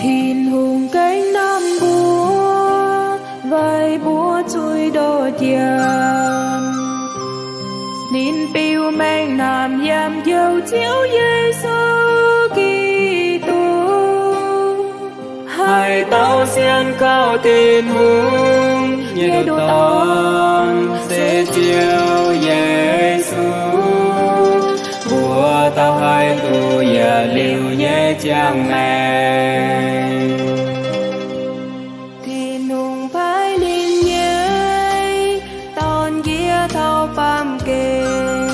Tin-Hungh gengh namh mbuo weic mbuo zuiz ndoh jiex. Ninh biux mengh naamh yiem Njoux Ziouv Yesu Giduc, haih douh sienx kaux Tin-Hungh nyei nduqc dorn se Ziouv Yesu. Mbuo dauh haih duqv yietc liuz nyei ziangh maengc. Tin-Hungh paaiv ninh nyei Dorn nqiex taux baamh gen,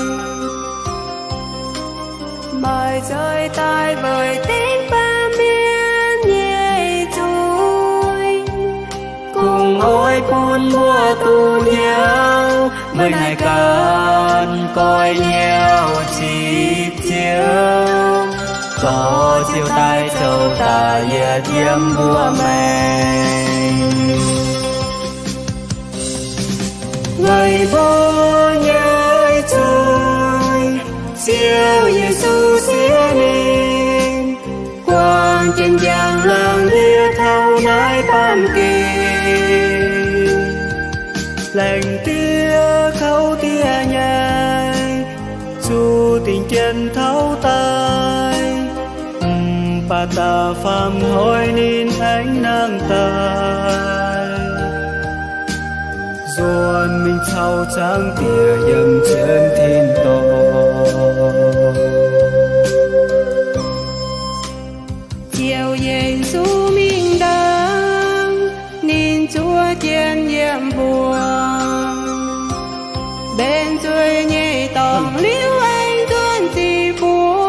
maaih zeuz daaih weic dengv baamh mienh nyei zuiz, kungx oix bun mbuo duqv hnyouv. Meih naaic ganh goiv hnyouv cipv Ziouv, dorh Ziouv daaih zoux da'yietv yiem mbuo maengc. Weic mbuo nyei zuiz, Ziouv Yesu siev ninh, buangh jienv njang-laangc yie taux naaiv baamh gen, lengc diev kouv diev nyei, zuqc dingc jienv taux daaih. Mv baac da'faam hnoi ninh aengx nangh daaih, nzuonx mingh caux Zaangc Diex yiem jienv tin-dorngh. Ziouv Yesu mingh ndaangc, ninh zuov jienv yiem mbuo, mbenc nzuih nyei dorngx liuz aengx nzuonx ziqc mbuo.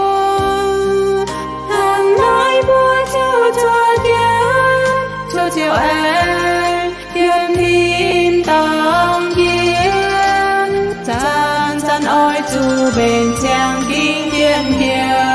Hnangv naaiv mbuo zuqc zuov jienv, zuqc Ziouv aengx yiem tin-dorngh yiem, zanc-zanc oix zuqc mbenc ziangh dingc jienv hnyouv.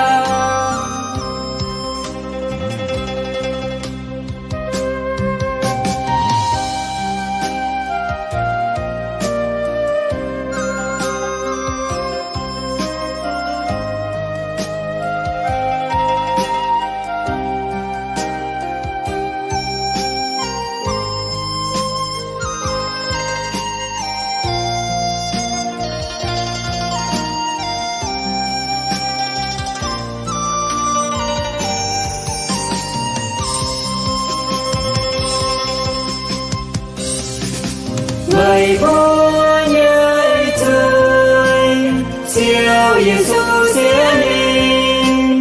Weic mbuo nyei zuiz, Ziouv Yesu siev ninh,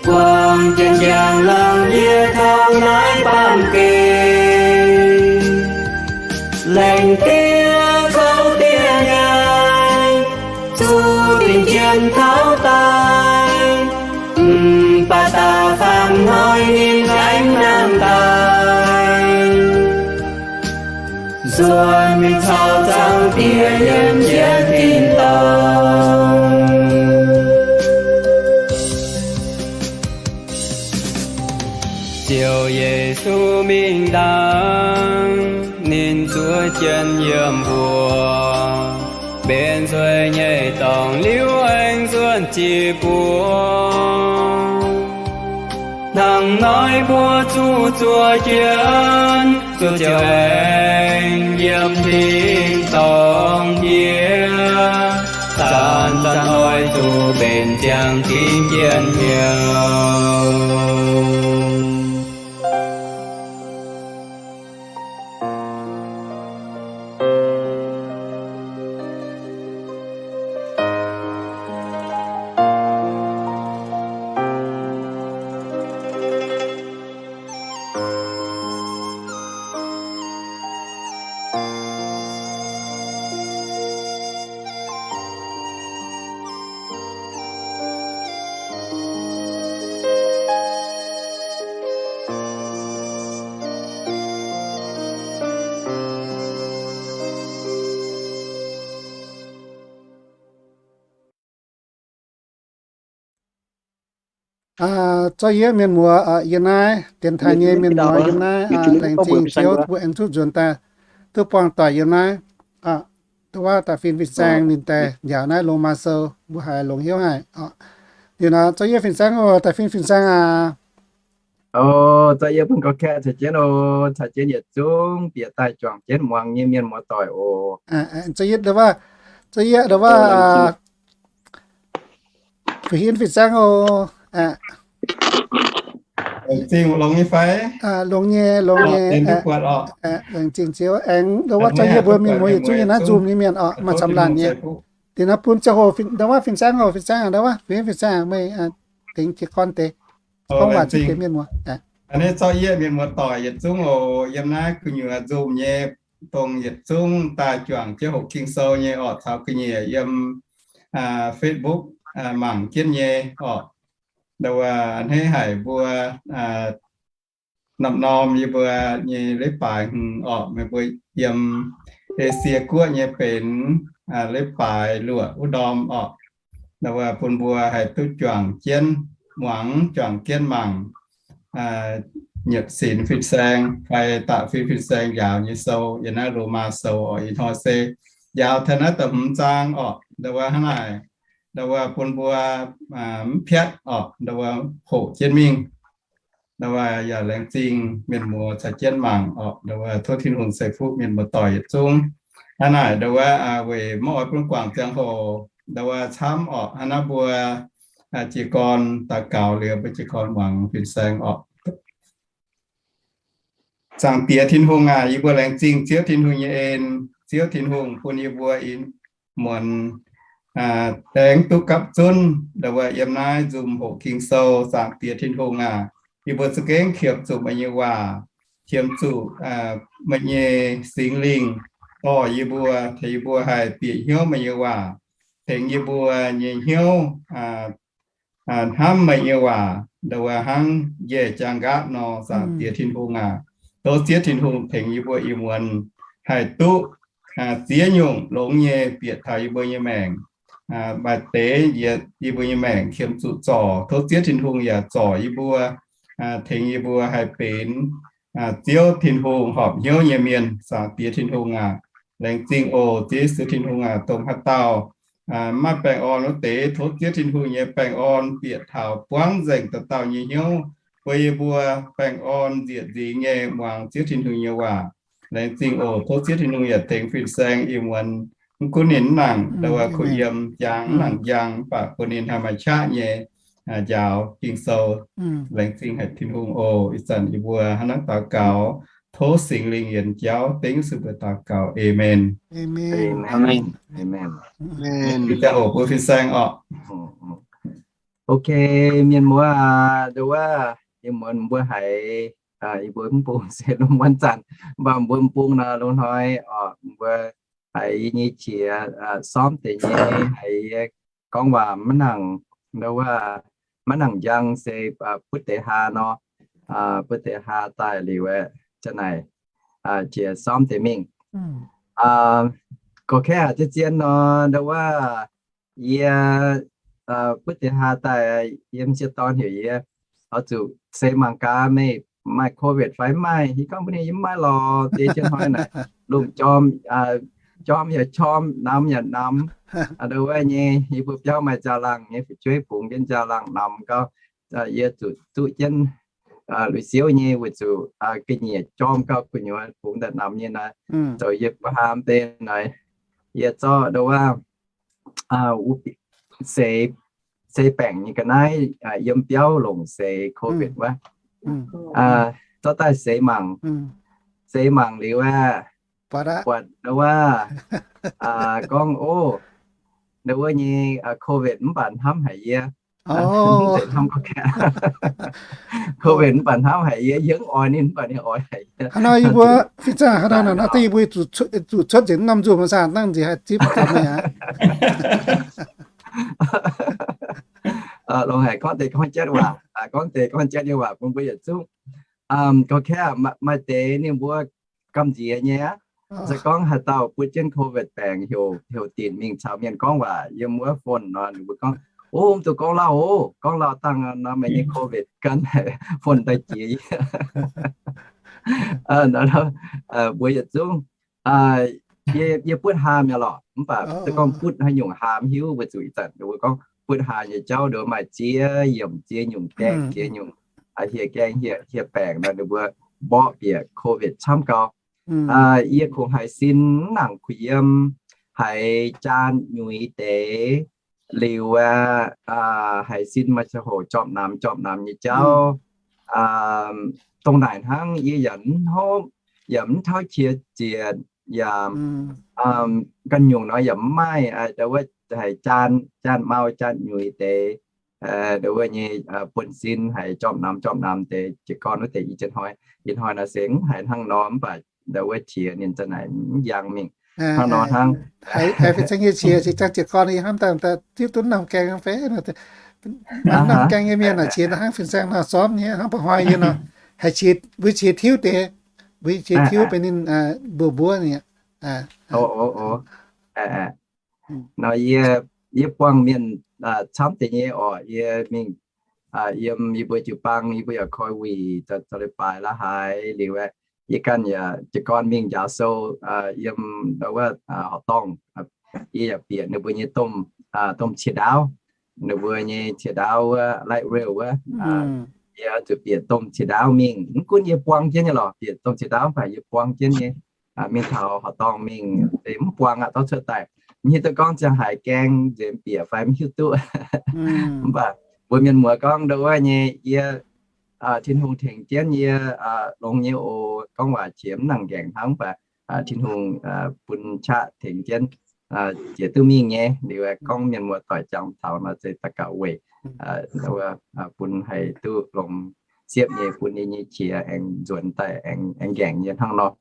buangh jienv njang-laangc yie taux naaiv baamh gen. Lengc diev kouv diev nyei, zuqc dingc jienv taux daaih. Mv baac da'faam hnoi ninh aengx nangh daaih, nzuonx mingh caux Zaangc Diex yiem jienv tin-dorngh. Ziouv Yesu mingh ndaangc, ninh zuov jienv yiem mbuo, mbenc nzuih nyei dorngx liuz aengx nzuonx ziqc mbuo. Hnangv naaiv mbuo zuqc zuov jienv, zuqc Ziouv aengx yiem tin-dorngh yiem, zanc-zanc oix zuqc mbenc ziangh dingc jienv hnyouv. Zorqv yie mienh muoz yiem naaiv, dienx taaih nyei mienh muoz yiem naaiv, laengz zingh Ziouv mbuo aengx zuqc nzuonx daaih duqv buangh doic yiem naaiv. Duqv waac daaih fin fin-saeng ninh daaih njaaux naaiv longx maaih sou mbuo haiz longx hnyouv haic. Liuz nor zorqv yie fin-saeng oc, daaih fin fin-saeng aac. O, zorqv yie bun gorqv-kaeqv caux jienv oc. Caux jienv yietc zungv bieqc daaih juangc jienv muangx nyei mienh muoz-doic oc. Zorqv yie, ndau wuov, fu'hinv fin-saeng oc. Longx nyei fai? Longx nyei, longx nyei. Laengz zingh Ziouv. Aengx ndau wuov zorqv yie mbuo mienh muoz yietc zungv yiem naaiv Zoom nyei mienh oc, maaih camv laanh nyei. Dinh naaiv bun ziangh hoc, ndau wuov fin-saeng oc, fin-saeng, ndau wuov fu'hinv fin-saeng, meih tengx jiez gorn deix gorngv waac zipv deix mienh muoz. Aa, zorqv yie mienh muoz-doic yietc zungv oc, yiem naaiv gu'nyuoz Zoom nyei, dongh yietc zungv daaih juangc jienv hoqc Ging-Sou nyei orqc, caux ga'nyiec yiem Facebook mangc jienv nyei orqc. Ndau wuov a'hneiv haic mbuo norm-norm yie mbuo nyei leiz-baaix hmz orqc, meih mbuo yiem Esie Guoqv nyei benx leiz-baaix luoqc wuov ndorm orqc. Ndau wuov bun mbuo haih duqv juangc jienv muangx, juangc jienv mangc Nyietc Sinx Fin-Saeng fai Da'fin Fin-Saeng njaaux nyei sou, yiem naaiv Lomaa Sou orqc. Ih hnoi se njaaux taux naaiv da'hmz zaang orqc. Ndau wuov hnangv naaic, ndau wuov bun mbuo mv piatv orqc, ndau wuov hoqc jienv mingh. Ndau wuov yaac laengz zingh mienh muoz caux jienv mangc orqc. Ndau wuov tov Tin-Hungh ceix fuqv mienh muoz-doic yietc zungv. Hnangv naaic ndau wuov weic maiv oix bun guangc ziangh hoc, ndau wuov camv orqc. Hnangv naaiv mbuo jiez gorn daux gaux liuz, mbuo jiez gorn muangx fin-saeng orqc. Zaangc Diex Tin-Hungh aac, yie mbuo laengz zingh Ziouv Tin-Hungh nyei en. Ziouv Tin-Hungh bun yie mbuo ih muonz aengx duqv gapv zunv ndau wuov yiem naaiv nzunc hoqc Ging-Sou. Zaangc Diex Tin-Hungh aac, yie mbuo za'gengh qiemx zuqc meih nyei waac, qiemx zuqc meih nyei Singx Lingh dorh yie mbuo, tengx yie mbuo haih bieqc hnyouv meih nyei waac, tengx yie mbuo nyei hnyouv hnamv meih nyei waac, ndau wuov hnangv njaih jaang nqaatv nor. Zaangc Diex Tin-Hungh aac, tov Ziouv Tin-Hungh tengx yie mbuo ih muonz haih duqv ziex nyungc longx nyei bieqc taux yie mbuo nyei maengc. Maaih deix yie mbuo nyei maengc qiemx zuqc zorc, tov Ziouv Tin-Hungh yaac zorc yie mbuo, tengx yie mbuo haih benx Ziouv Tin-Hungh horpc hnyouv nyei mienh. Zaangc Diex Tin-Hungh aac, laengz zingh oc. Ziouv Yesu Tin-Hungh aac, dongh haaix dauh maiv maaih baengh orn wuov deix, tov Ziouv Tin-Hungh nyei baengh orn bieqc taux buangv nzengc dauh dauh nyei hnyouv, bun yie mbuo baengh orn nzieqc nzingx nyei muangx Ziouv Tin-Hungh nyei waac. Laengz zingh oc. Tov Ziouv Tin-Hungh yaac tengx fin-saeng ih muonz, mv gunv ninh mv nangc ndau wuov kuh yiem njang, mv nangc njang, mv baac bun ninh haih maaih qaqv nyei njaaux Ging-Sou. Laengz zingh haic Tin-Hungh oc. Ih zanc yie mbuo hnangv naaiv daux gaux, tov Singx Lingh yienx jauv dengv Yesu mbuo daux gaux. Aamen. Ih zanc hoc bun fin-saeng orqc. Ok, mienh muoz aac, ndau wuov ih muonz mbuo haiz, yie mbuo mv bung se lungh muonz zanc, mv baac mbuo mv bung nor lungh hnoi orqc, mbuo haiz yie nyei qiex sormv deix nyei, haiz yie gorngv waac maiv nangc, ndau wuov maiv nangc njang se butv deix haa nor, butv deix haa daaih liuz aeqv, za'naaic qiex sormv deix mingh. Gorx-kaeqv aac, zien-zien nor, ndau wuov yie butv deix haa daaih, yie m'sieqv dorn heuc yie oix zuqc seix mangc gaax meih maaih covid fai mv maaih. Yie gorngv mbuox ninh yie mv maaih lorqc, deix jienv hnoi naaic, lungh jorm, jorm yaac jorm, namx yaac namx, ndau wuov nyei. Yie mbuo biauv maaih nziaaux-laangh nyei fu'jueiv bungx jienv nziaaux-laangh namx gau, yie zuqc duqv jienv lui-siouv nyei weic zuqc ga'nyiec jorm gau gu'nyuoz bungx daaih namx nyei naaic, zoux yie mbuo haa mv bei naaic, yie zorqv ndau wuov seix, seix baengc nyei ga'naaiv yiem biauv longc seix covid wuov. Zorqv daaih seix mangc, seix mangc liuz aeqv, buatc ndau wuov gorngv, ov, ndau wuov nyei covid mv baac hnamv haic yie. Covid mv baac hnamv haic yie, yie mv oix ninh mv baac ninh oix haic yie. Hnangv naaiv yie mbuo fin-saeng hnangv naaiv nor, naaiv deix yie mbuo zuqc cuotv nzengc norm nzunc maah, saah, dangh nziex haih zipv meih aqv. Longc haic gorngv deix gorngv jatv waac, gorngv deix gorngv jatv nyei waac bun mbuo yietc zungv. Gorx-kaeqv, maaih deix ninh mbuo gamh nziex nyei aqv. Se gorngv haaix dauh butv jienv covid baengc heuc dinc mingh caux mienh gorngv waac yiem wuov phone nor, ninh mbuo gorngv, ov, mv duqv gorngv lauh, ov, gorngv lauh dangh nor meih nyei covid gan phone daaih jiex yie. Mbuo yietc zungv, yie butv haa mi'aqv lorqc, mv baac se gorngv butv haaix nyungc haa mv hiuv, weic zuqc ih zanc ninh mbuo gorngv butv haa nyei jauv nduov maaih ziex yiemc, ziex nyungc gaengh, ziex nyungc hieh gaeng hieh baengc nor, ninh mbuo mborqv bieqc COVID camv gau. Yie kungx haiz sin mv nangc kuh yiem, haiz jaan nyuix deix liuz aeqv, haiz sin maaih ziangh hoc jorpv namx jorpv namx nyei jauv. Dongh naaic hnangv yie yaac mv hopv, yaac mv tauv qiex zienc, yaac ganh nyungc nor yaac mv maaih, ndau wuov haiz jaan, jaan mau jaan nyuix deix, ndau wuov nyei buonv-sin haiz jorpv namx jorpv namx deix jiez gorn wuov deix i jien hnoi, ih hnoi nor se mv haiz hnangv nor mv baac ndau wuov qiex ninh za'naaic mv njang mingh. Hnangv nor hnangv. Haiz fin-saeng nyei qiex se jang jiez gorn yie hnamv daaih ziouv dunv namh gaeng fai, namh gaeng nyei mienh naaic qiex hnangv fin-saeng nor sormv nyei hnangv ba'hnoi yie nor. Haiz qiex, mbuo qiex tiuv deix, mbuo qiex tiuv benx ninh mbuox mbuo nyei. Nor yie, yie buangh mienh camv deix nyei orqc, yie mingh yiem yie mbuo jiu-baang, yie mbuo yaac koi wuic zoux leiz-baaix la'haaix liuz aeqv, yie ganh yaac jiez gorn mingh njaaux sou yiem ndau wuov horqc dorngh. Yie yaac bieqc ninh mbuo nyei domh, domh cie ndaauv, ninh mbuo nyei cie ndaauv wuov light rail wuov. Yie zuqc bieqc domh cie ndaauv mingh. Mv gunv yie buang jienv nyei lorqc, bieqc domh cie ndaauv mv baac yie buang jienv nyei. Mingh taux horqc dorngh mingh se mv buang aqv, zorqv cuotv daaih. Mv hiuv duqv gorngv ziangh haaix gaeng nzengc bieqc fai mv hiuv duqv. Mv baac mbuo mienh muoz gorngv ndau wuov nyei, yie Tin-Hungh tengx jienv yie longx nyei oc. Gorngv waac qiex mv nangc nqaengc hnangv, mv baac Tin-Hungh bun qaqv tengx jienv jiex duqv mingh nyei. Liuz gorngv mienh muoz-doic jangx taux nor se daux gaux weic bun haih duqv longx siepv nyei, bun ninh nyei qiex aengx nzuonx daaih aengx nqaengc nyei hnangv nor.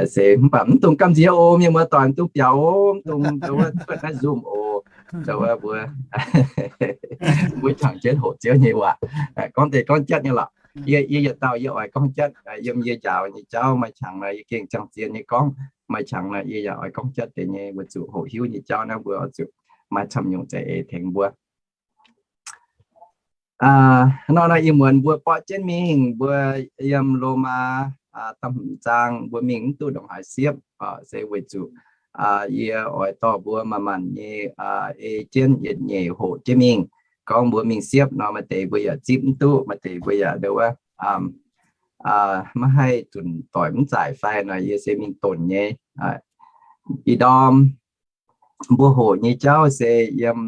Se mv baac mv dungx gamh nziex oc, mienh muoz-doic, mv dungx biaux oc, mv dungx ndau wuov cuotv naaiv Zoom oc. Ndau wuov mbuo, mbuo qangx jienv hoqc Ziouv nyei waac. Gorngv deix gorngv jatv nyei lorqc. Yie, yie yietc dauh yie oix gorngv jatv yiem yie njaaux nyei jauv. Maaih qangx nor yie gengh ziangh zien nyei gorngv, maaih qangx nor yie yaac oix gorngv jatv deix nyei. Weic zuqc hoqc hiuv nyei jauv naaiv mbuo oix zuqc maaih camv nyungc za'eix tengx mbuo. Nor nor ih muonz mbuo borqv jienv mingh, mbuo yiem Lomaa da'hmz zaang mbuo mingh mv duqv ndongc haaix siepv, se weic zuqc yie oix dorh mbuo manc-manc nyei ei jienv yietc nyeic hoqc jienv mingh. Gorngv mbuo mingh siepv nor maaih deix mbuo yaac zipv mv duqv, maaih deix mbuo yaac ndau wuov maiv haih zunc doic mv zaic fai nor yie se mingh donc nyei. Ih ndorm mbuo hoqc nyei jauv se yiem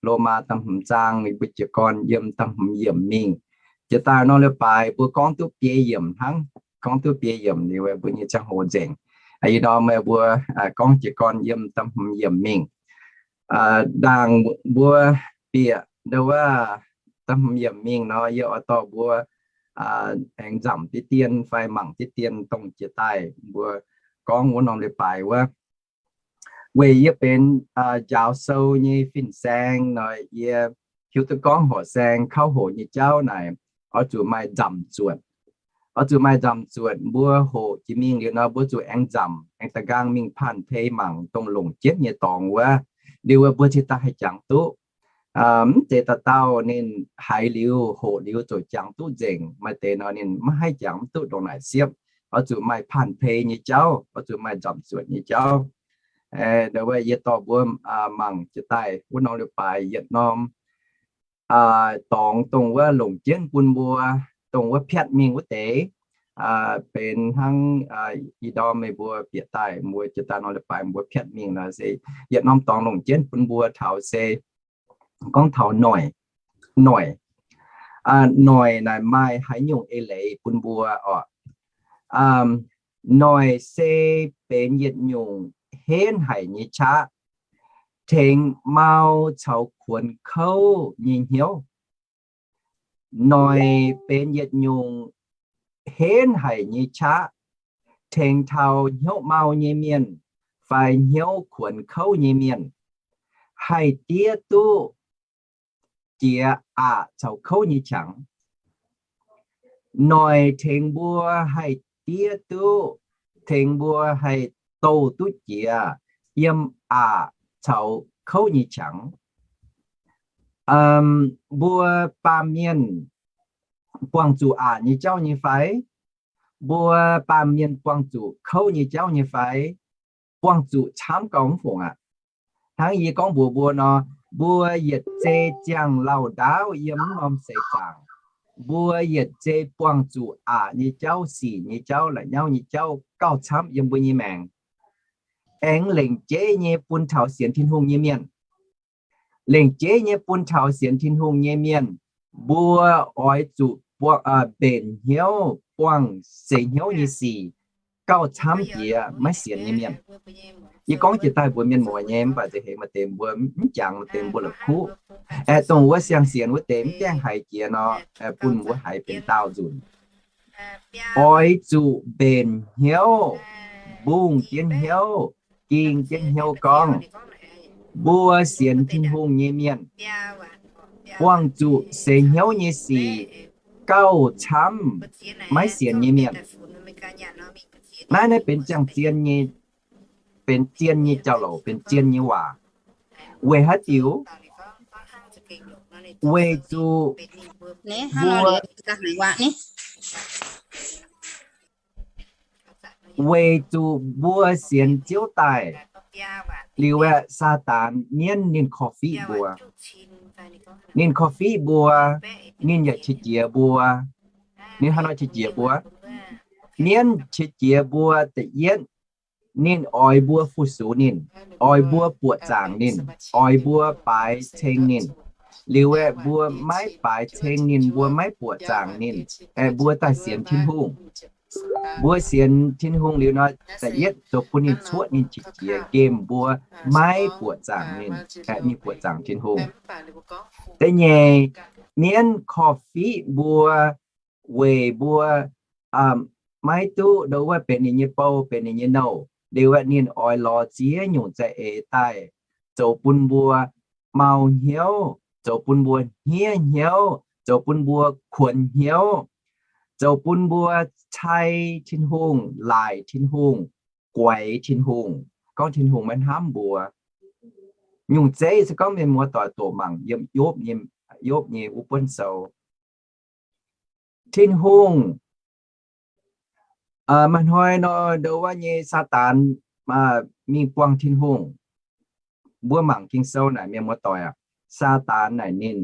Lomaa da'hmz zaang, mbuo jiez gorn yiem da'hmz yiemc mingh. Jiex daaih norm leiz-baaix mbuo gorngv duqv biei yiemc hnangv, gorngv duqv biei yiemc liuz mbuo nyei ziangh hoc nzengc. Ih ndorm mbuo gorngv jiez gorn yiem da'hmz yiemc mingh. Ndaangc mbuo bieqc ndau wuov da'hmz yiemc mingh nor, yie oix dorh mbuo aengx nzamc diqv dien fai mangc diqv dien dongh jiex daaih mbuo gorngv wuov norm leiz-baaix wuov. Weic yie benx njaaux sou nyei fin-saeng nor, yie hiuv duqv gorngv horqc saeng kauv hoqc nyei jauv naaic oix zuqc maaih nzamc zuotc. Oix zuqc maaih nzamc zuotc. Mbuo hoqc jiex mingh liuz nor mbuo zuqc aengx nzamc, aengx da'nqaang mingh panh pei mangc dongh longc jienv nyei dorngx wuov. Liuz mbuo cingx daaih haih jangx duqv. Mv zeiz dauh dauh ninh haiz liuz hoqc liuz ziouc jangx duqv nzengc. Maaih deix nor ninh maiv haih jangx mv duqv ndongc naaic siepv. Oix zuqc maaih panh pei nyei jauv, oix zuqc maaih nzamc zuotc nyei jauv. Ndau wuov yie dorh mbuo mangc jiex daaih wuov norm leiz-baaix yietc norm dorngx dongh wuov longc jienv bun mbuo, dongh wuov piatv mingh wuov deix. Benx hnangv ih ndorm meih mbuo bieqc daaih mbuo jiex daaih norm leiz-baaix mbuo piatv mingh nor se yietc norm dorngx longc jienv bun mbuo taux se gorngv taux noic. Noic, noic naaic maaih haaix nyungc eix leiz bun mbuo orqc? Noic se benx yietc nyungc henv haic nyei qaqv, tengx mau caux kuonx kouv nyei hnyouv. Noic benx yietc nyungc henv haic nyei qaqv, tengx taux hnyouv mau nyei mienh fai hnyouv kuonx kouv nyei mienh haih diev duqv jiex aqc caux kouv nyei qangx. Noic tengx mbuo haih diev duqv, tengx mbuo haih douh duqv jiex yiem aqc caux kouv nyei qangx. Mbuo baamh mienh buangh zuqc aqc nyei jauv nyei fai? Mbuo baamh mienh buangh zuqc kouv nyei jauv nyei fai? Buangh zuqc camv gau mv fungc aqv. Hnangv yie gorngv mbuox mbuo nor, mbuo yietc zei ziangh lauh ndaauv yiem mv norm seix zaangc, mbuo yietc zei buangh zuqc aqc nyei jauv, sic nyei jauv, la'nyauv nyei jauv gauh camv yiem mbuo nyei maengc. Aengx lengc jeiv nyei bun taux sienx Tin-Hungh nyei mienh. Lengc jeiv nyei bun taux sienx Tin-Hungh nyei mienh, mbuo oix zuqc mbenc hnyouv buangh seix hnyouv nyei sic gauh camv jiex maiv sienx nyei mienh. Yie gorngv jiex daaih mbuox mienh muoz nyei, mv baac nza'hengx maaih deix mbuo mv jangx, maaih deix mbuo la'kuqv. Aeqv, dongh wuov siang-sienx wuov deix mv gaengh haiz jiex nor, bun mbuo haiz benx daauh nzunc. Oix zuqc mbenc hnyouv, mbungh jienv hnyouv, ging jienv hnyouv gorngv, mbuo sienx Tin-Hungh nyei mienh buangh zuqc seix hnyouv nyei sic gauh camv maiv sienx nyei mienh. Naaiv, naaiv benx ziangh zien nyei, benx zien nyei jauv-louc, benx zien nyei waac. Weic haaix diuc? Weic zuqc mbuo, weic zuqc mbuo sienx Ziouv daaih, liuz aeqv, Saadaan mienv ninh korv-fiqv mbuo. Ninh korv-fiqv mbuo, ninh yaac qiex jiez mbuo. Ninh haaix nor qiex jiez mbuo? Mienv qiex jiez mbuo da'yietv, ninh oix mbuo fu-sux ninh, oix mbuo buoqc zaangc ninh, oix mbuo baaix ceng ninh. Liuz aeqv, mbuo maiv baaix ceng ninh, mbuo maiv buoqc zaangc ninh, aeqv, mbuo daaih sienx Tin-Hungh. Mbuo sienx Tin-Hungh liuz nor, da'yietv zoux bun ninh cuotv ninh qiex jiez, nqemh mbuo maiv buoqc zaangc ninh, aeqv, mingh buoqc zaangc Tin-Hungh. Da'nyeic, mienv korv-fiqv mbuo weic mbuo maiv duqv ndo wuov benx ninh nyei bou, benx ninh nyei nouh. Liuz aeqv, ninh oix lorz ziex nyungc za'eix daaih zoux bun mbuo mau hnyouv, zoux bun mbuo hniev hnyouv, zoux bun mbuo kuonx hnyouv, zoux bun mbuo cai Tin-Hungh, laaic Tin-Hungh, guaix Tin-Hungh, gorngv Tin-Hungh maiv hnamv mbuo. Nyungc zeiv se gorngv mienh muoz-doic doqc mangc yiem Yopv nyei, Yopv nyei wuov buonv sou. Tin-Hungh, maaih hnoi nor, ndo wuov nyei Saadaan mingh buangh Tin-Hungh. Mbuo mangc Ging-Sou naaic, mienh muoz-doic aac, Saadaan naaic ninh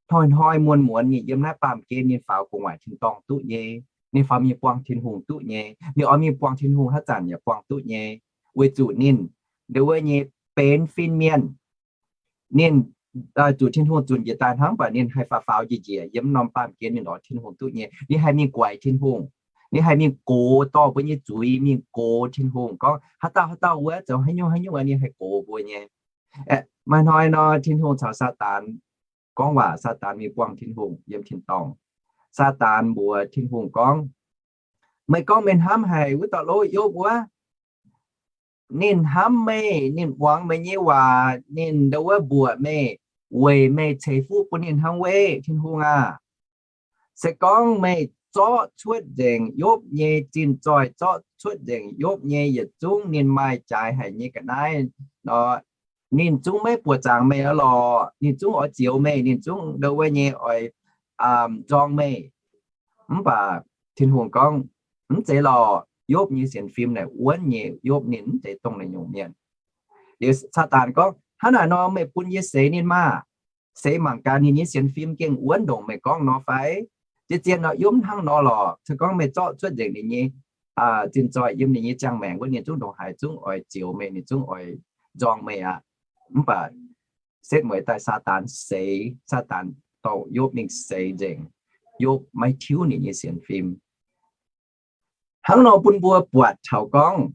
hnoi-hnoi muonz-muonz ninh yiem naaiv baamh gen ninh faaux gu'nguaaic tin-dorngh duqv nyei, ninh faaux mingh buangh Tin-Hungh duqv nyei, ninh oix mingh buangh Tin-Hungh haaix zanc yaac buangh duqv nyei, weic zuqc ninh ndo wuov nyei benx fin-mienh. Ninh zuqc Tin-Hungh zunc njiec daaih hnangv, mv baac ninh haih faaux faaux njiec njiec yiem norm baamh gen ninh oix Tin-Hungh duqv nyei. Ninh haih mingh guaix Tin-Hungh. Ninh haih mingh gox dorh mbuo nyei zuiz, mingh gox Tin-Hungh gorngv, haaix dauh haaix dauh wuov zoux haaix nyungc haaix nyungc, ninh haih gox mbuo nyei. Maaih hnoi nor, Tin-Hungh caux Saadaan gorngv waac, Saadaan mingh buangh Tin-Hungh yiem tin-dorngh. Saadaan mbuox Tin-Hungh gorngv, meih gorngv meih hnamv haic wuov dauh lov Yopv wuov, ninh hnamv meih, ninh muangx meih nyei waac, ninh ndo wuov mbuoqc meih, weic meih ceix fuqv bun ninh hnangv weiv, Tin-Hungh aah. Se gorngv meih zorqv cuotv nzengc Yopv nyei zinh zoih, zorqv cuotv nzengc Yopv nyei yietc zungv ninh maaih jaaix haic nyei ga'naaiv nor, ninh zungv maiv buoqc zaangc meih lorqc. Ninh zungv oix zioux meih, ninh zungv ndo wuov nyei oix nzorng meih. Mv baac Tin-Hungh gorngv, mv zeiz lorqc. Yopv nyei sienx fim naaic wuonv nyei. Yopv ninh mv zeiz dongh naaiv nyungc mienh. Liuz Saadaan gorngv, hnangv naaic nor meih bun yie seix ninh maah! Seix mangc gaax ninh nyei sienx fim gengh wuonv ndongc meih gorngv nor fai? Zien-zien nor, Yopv hnangv nor lorqc. Se gorngv meih zorqv cuotv nzengc ninh nyei zinh zoih yiem ninh nyei ziangh maengc wuov, ninh zungv ndongc haaix zungv oix zioux meih, ninh zungv oix nzorng meih aqv. Mv baac setv mueiz daaih Saadaan seix, Saadaan dorh Yopv mingh seix nzengc. Yopv maiv tiuv ninh nyei sienx fim. Hnangv nor bun mbuo buatc taux gorngv,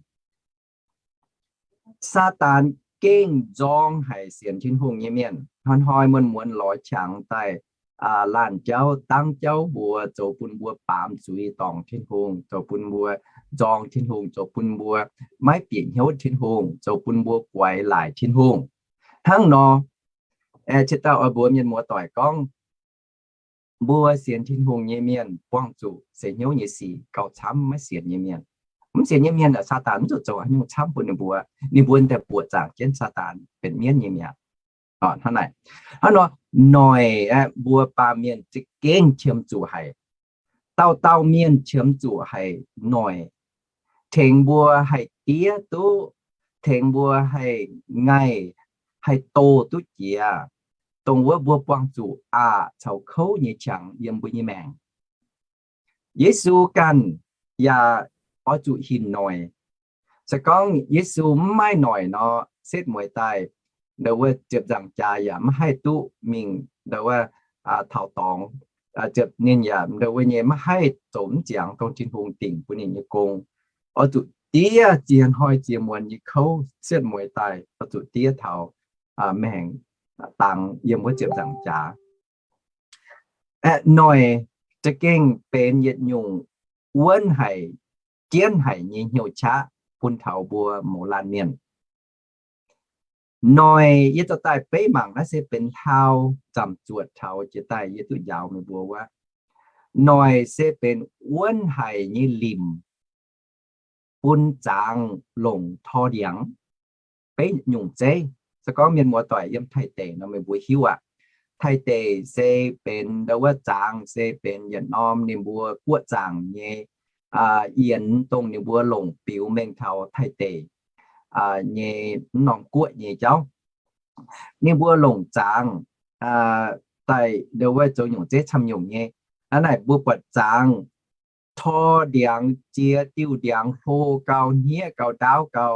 Saadaan gengh nzorng haic sienx Tin-Hungh nyei mienh, hnoi-hnoi muonz-muonz lorz qangx daaih laanh jauv dangv jauv mbuo, zoux bun mbuo baamz zuiz dorngc Tin-Hungh, zoux bun mbuo nzorng Tin-Hungh, zoux bun mbuo maiv bieqc hnyouv Tin-Hungh, zoux bun mbuo guaix laaic Tin-Hungh. Hnangv nor, ciex dauh oix mbuox mienh muoz-doic gorngv, mbuo sienx Tin-Hungh nyei mienh buangh zuqc seix hnyouv nyei sic gauh camv maiv sienx nyei mienh. Mv sienx nyei mienh aah, Saadaan mv zuqc zoux haaix nyungc camv bun ninh mbuo. Ninh mbuo daaih buoqc zaangc jienv Saadaan benx mienv nyei mi'aqv. Hnangv naaic, hnangv nor, noic aeqv, mbuo baamh mienh za'gengh qiemx zuqc haic. Dauh dauh mienh qiemx zuqc haic noic, tengx mbuo haih diev duqv, tengx mbuo haih ngaih, haih doh duqv jiex, dongh wuov mbuo buangh zuqc aqc caux kouv nyei qangx yiem mbuo nyei maengc. Yesu ganh yaac oix zuqc hinc noic. Se gorngv Yesu mv maaih noic nor, setv mueiz daaih, ndo wuov ziepc nzaangc jaax yaac maiv haih duqv mingh, ndo wuov, taux dorngx. Ziepc ninh yaac ndo wuov nyei maiv haih zoux mv ziangx dongh Tin-Hungh dingc bun ninh nyei gong. Oix zuqc diev ziex hnoi ziex muonz nyei kouv setv mueiz daaih, oix zuqc diev taux maengc dangx yiem wuov ziepc nzaangc jaax. Aeqv, noic za'gengh benx yietc nyungc wuonv haic, jienv haic nyei hnyouv qaqv bun taux mbuo mouz laanh mienh. Noic yie zoux daaih beiv mangc naaiv se benx hlaau zamc zuotc taux jiex daaih yie duqv njaaux meih mbuo wuov. Noic se benx wuonv haic nyei limc bun zaangz longc tor ndiangx. Beiv nyungc zeiv, se gorngv mienh muoz-doic yiem Taiv deic nor meih mbuo hiuv aqv. Taiv deic se benx ndo wuov zaangz se benx yietc norm ninh mbuo guoqv zaangc nyei yienx, dongh ninh mbuo longc biux mengh taux Taiv deic nyei mv norm guoqv nyei jauv. Ninh mbuo longc zaangz daaih ndo wuov zoux nyungc zeiv camv nyungc nyei. Hnangv naaic mbuo buatc zaangz tor ndiangx, ziex diuh ndiangx, hlo gau, hniev gau, ndaauv gau.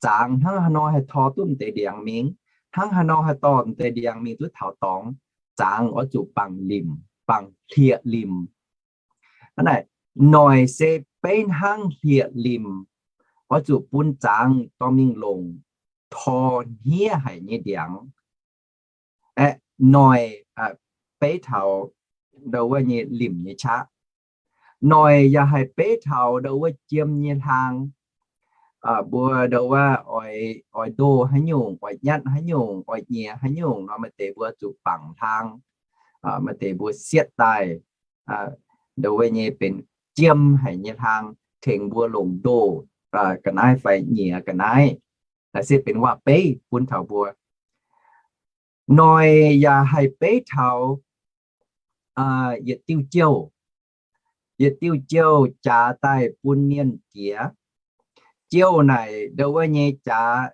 Zaangz hnangv haaix nor haih tor duqv m'deix ndiangx mingh? Hnangv haaix nor haih dorh m'deix ndiangx mingh duqv taux dorngx? Zaangz oix zuqc bangc limc, bangc hlieqv-limc. Hnangv naaic noic se beiv hnangv hlieqv-limc, oix zuqc bun zaangz dorh mingh longc tor hniev haic nyei ndiangx. Aeqv, noic beiv taux ndo wuov nyei limc nyei qaqv. Noic yaac haih beiv taux ndo wuov jiem nyei hlaang. Mbuo ndo wuov oix ndoh haaix nyungc, oix nyatv haaix nyungc, oix nyiex haaix nyungc nor, maaih deix mbuo zuqc bangc hlaang. Maaih deix mbuo sietv daaih ndo wuov nyei benx jiem haic nyei hlaang tengx mbuo longc ndoh ga'naaiv fai nyiex ga'naaiv. Naaiv se benx waac-beiv bun taux mbuo. Noic yaac haih beiv taux yietc diuh jouh. Yietc diuh jouh jaax daaih bun mienh jiex. Jouh naaic ndo wuov nyei jaax,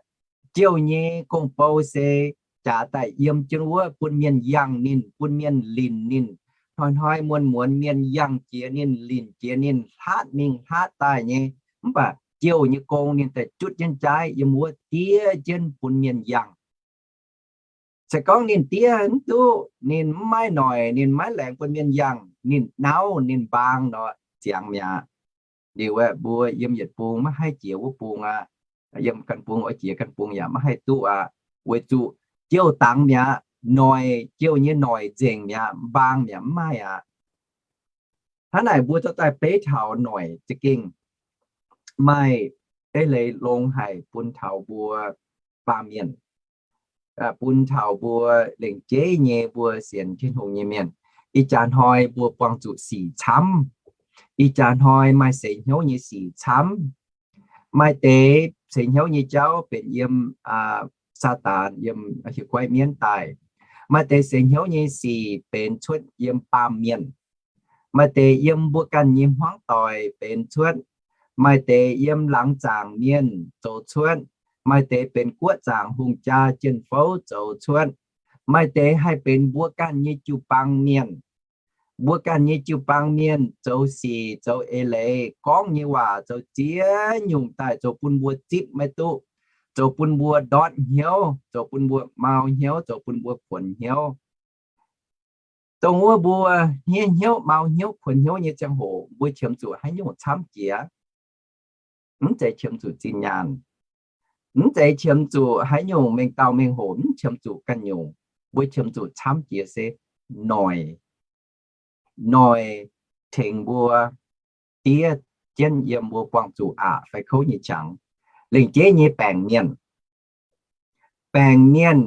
jouh nyei gong-bou se jaax daaih yiem jienv wuov bun mienh yangh ninh, bun mienh linc ninh. Hnoi-hnoi muonz-muonz mienh yangh jiex ninh, linc jiex ninh, hlatv mingh hlatv daaih nyei. Mv baac jouh nyei gong ninh daaih jutv jienv jaaiv yiem wuov diev jienv bun mienh yangh. Se gorngv ninh diev mv duqv, ninh mv maaih noic, ninh maiv laengz bun mienh yangh, ninh nauv, ninh mbaang nor, ziangx mi'aqv. Liuz aeqv, mbuo yiem yietc bung maiv haih jiex wuov bung aqv. Yiem ganh bung oix jiex ganh bung yaac maiv haih duqv aqv. Weic zuqc jouh dangx mi'aqv, noic, jouh nyei noic nzengc mi'aqv, mbaang mi'aqv, mv maaih aqv. Hnangv naaic mbuo zorqv daaih beiv taux noic za'gengh maaih eix leiz longx haic bun taux mbuo baamh mienh, bun taux mbuo lengc jeiv nyei mbuo sienx Tin-Hungh nyei mienh. Ih jaax hnoi mbuo buangh zuqc sic camv. Ih jaax hnoi maaih seix hnyouv nyei sic camv. Maaih deix seix hnyouv nyei jauv benx yiem Saadaan, yiem hieh guaiv mienv daaih. Maaih deix seix hnyouv nyei sic benx cuotv yiem baamh mienh. Maaih deix yiem mbuo ganh nyei hmuangv doic benx cuotv. Maaih deix yiem laangz zaangc mienh zoux cuotv. Maaih deix benx guoqv zaangc hungh jaa jien-fouv zoux cuotv. Maaih deix haih benx mbuo ganh nyei jiu-baang mienh. Mbuo ganh nyei jiu-baang mienh zoux sic, zoux eix leiz, gorngv nyei waac zoux ziex nyungc daaih zoux bun mbuo zipv maiv duqv, zoux bun mbuo ndortv hnyouv, zoux bun mbuo mau hnyouv, zoux bun mbuo kuonx hnyouv. Dongh wuov mbuo hniev hnyouv, mau hnyouv, kuonx hnyouv nyei ziangh hoc, mbuo qiemx zuqc haaix nyungc camv jiex? Mv zeiz qiemx zuqc zinh nyaanh. Mv zeiz qiemx zuqc haaix nyungc mengh dauh mengh hoc, mv qiemx zuqc ganh nyungc. Mbuo qiemx zuqc camv jiex se noic. Noic tengx mbuo diev jienv yiem mbuo buangh zuqc aqc fai kouv nyei qangx. Lengc jeiv nyei baengc mienh, baengc mienh,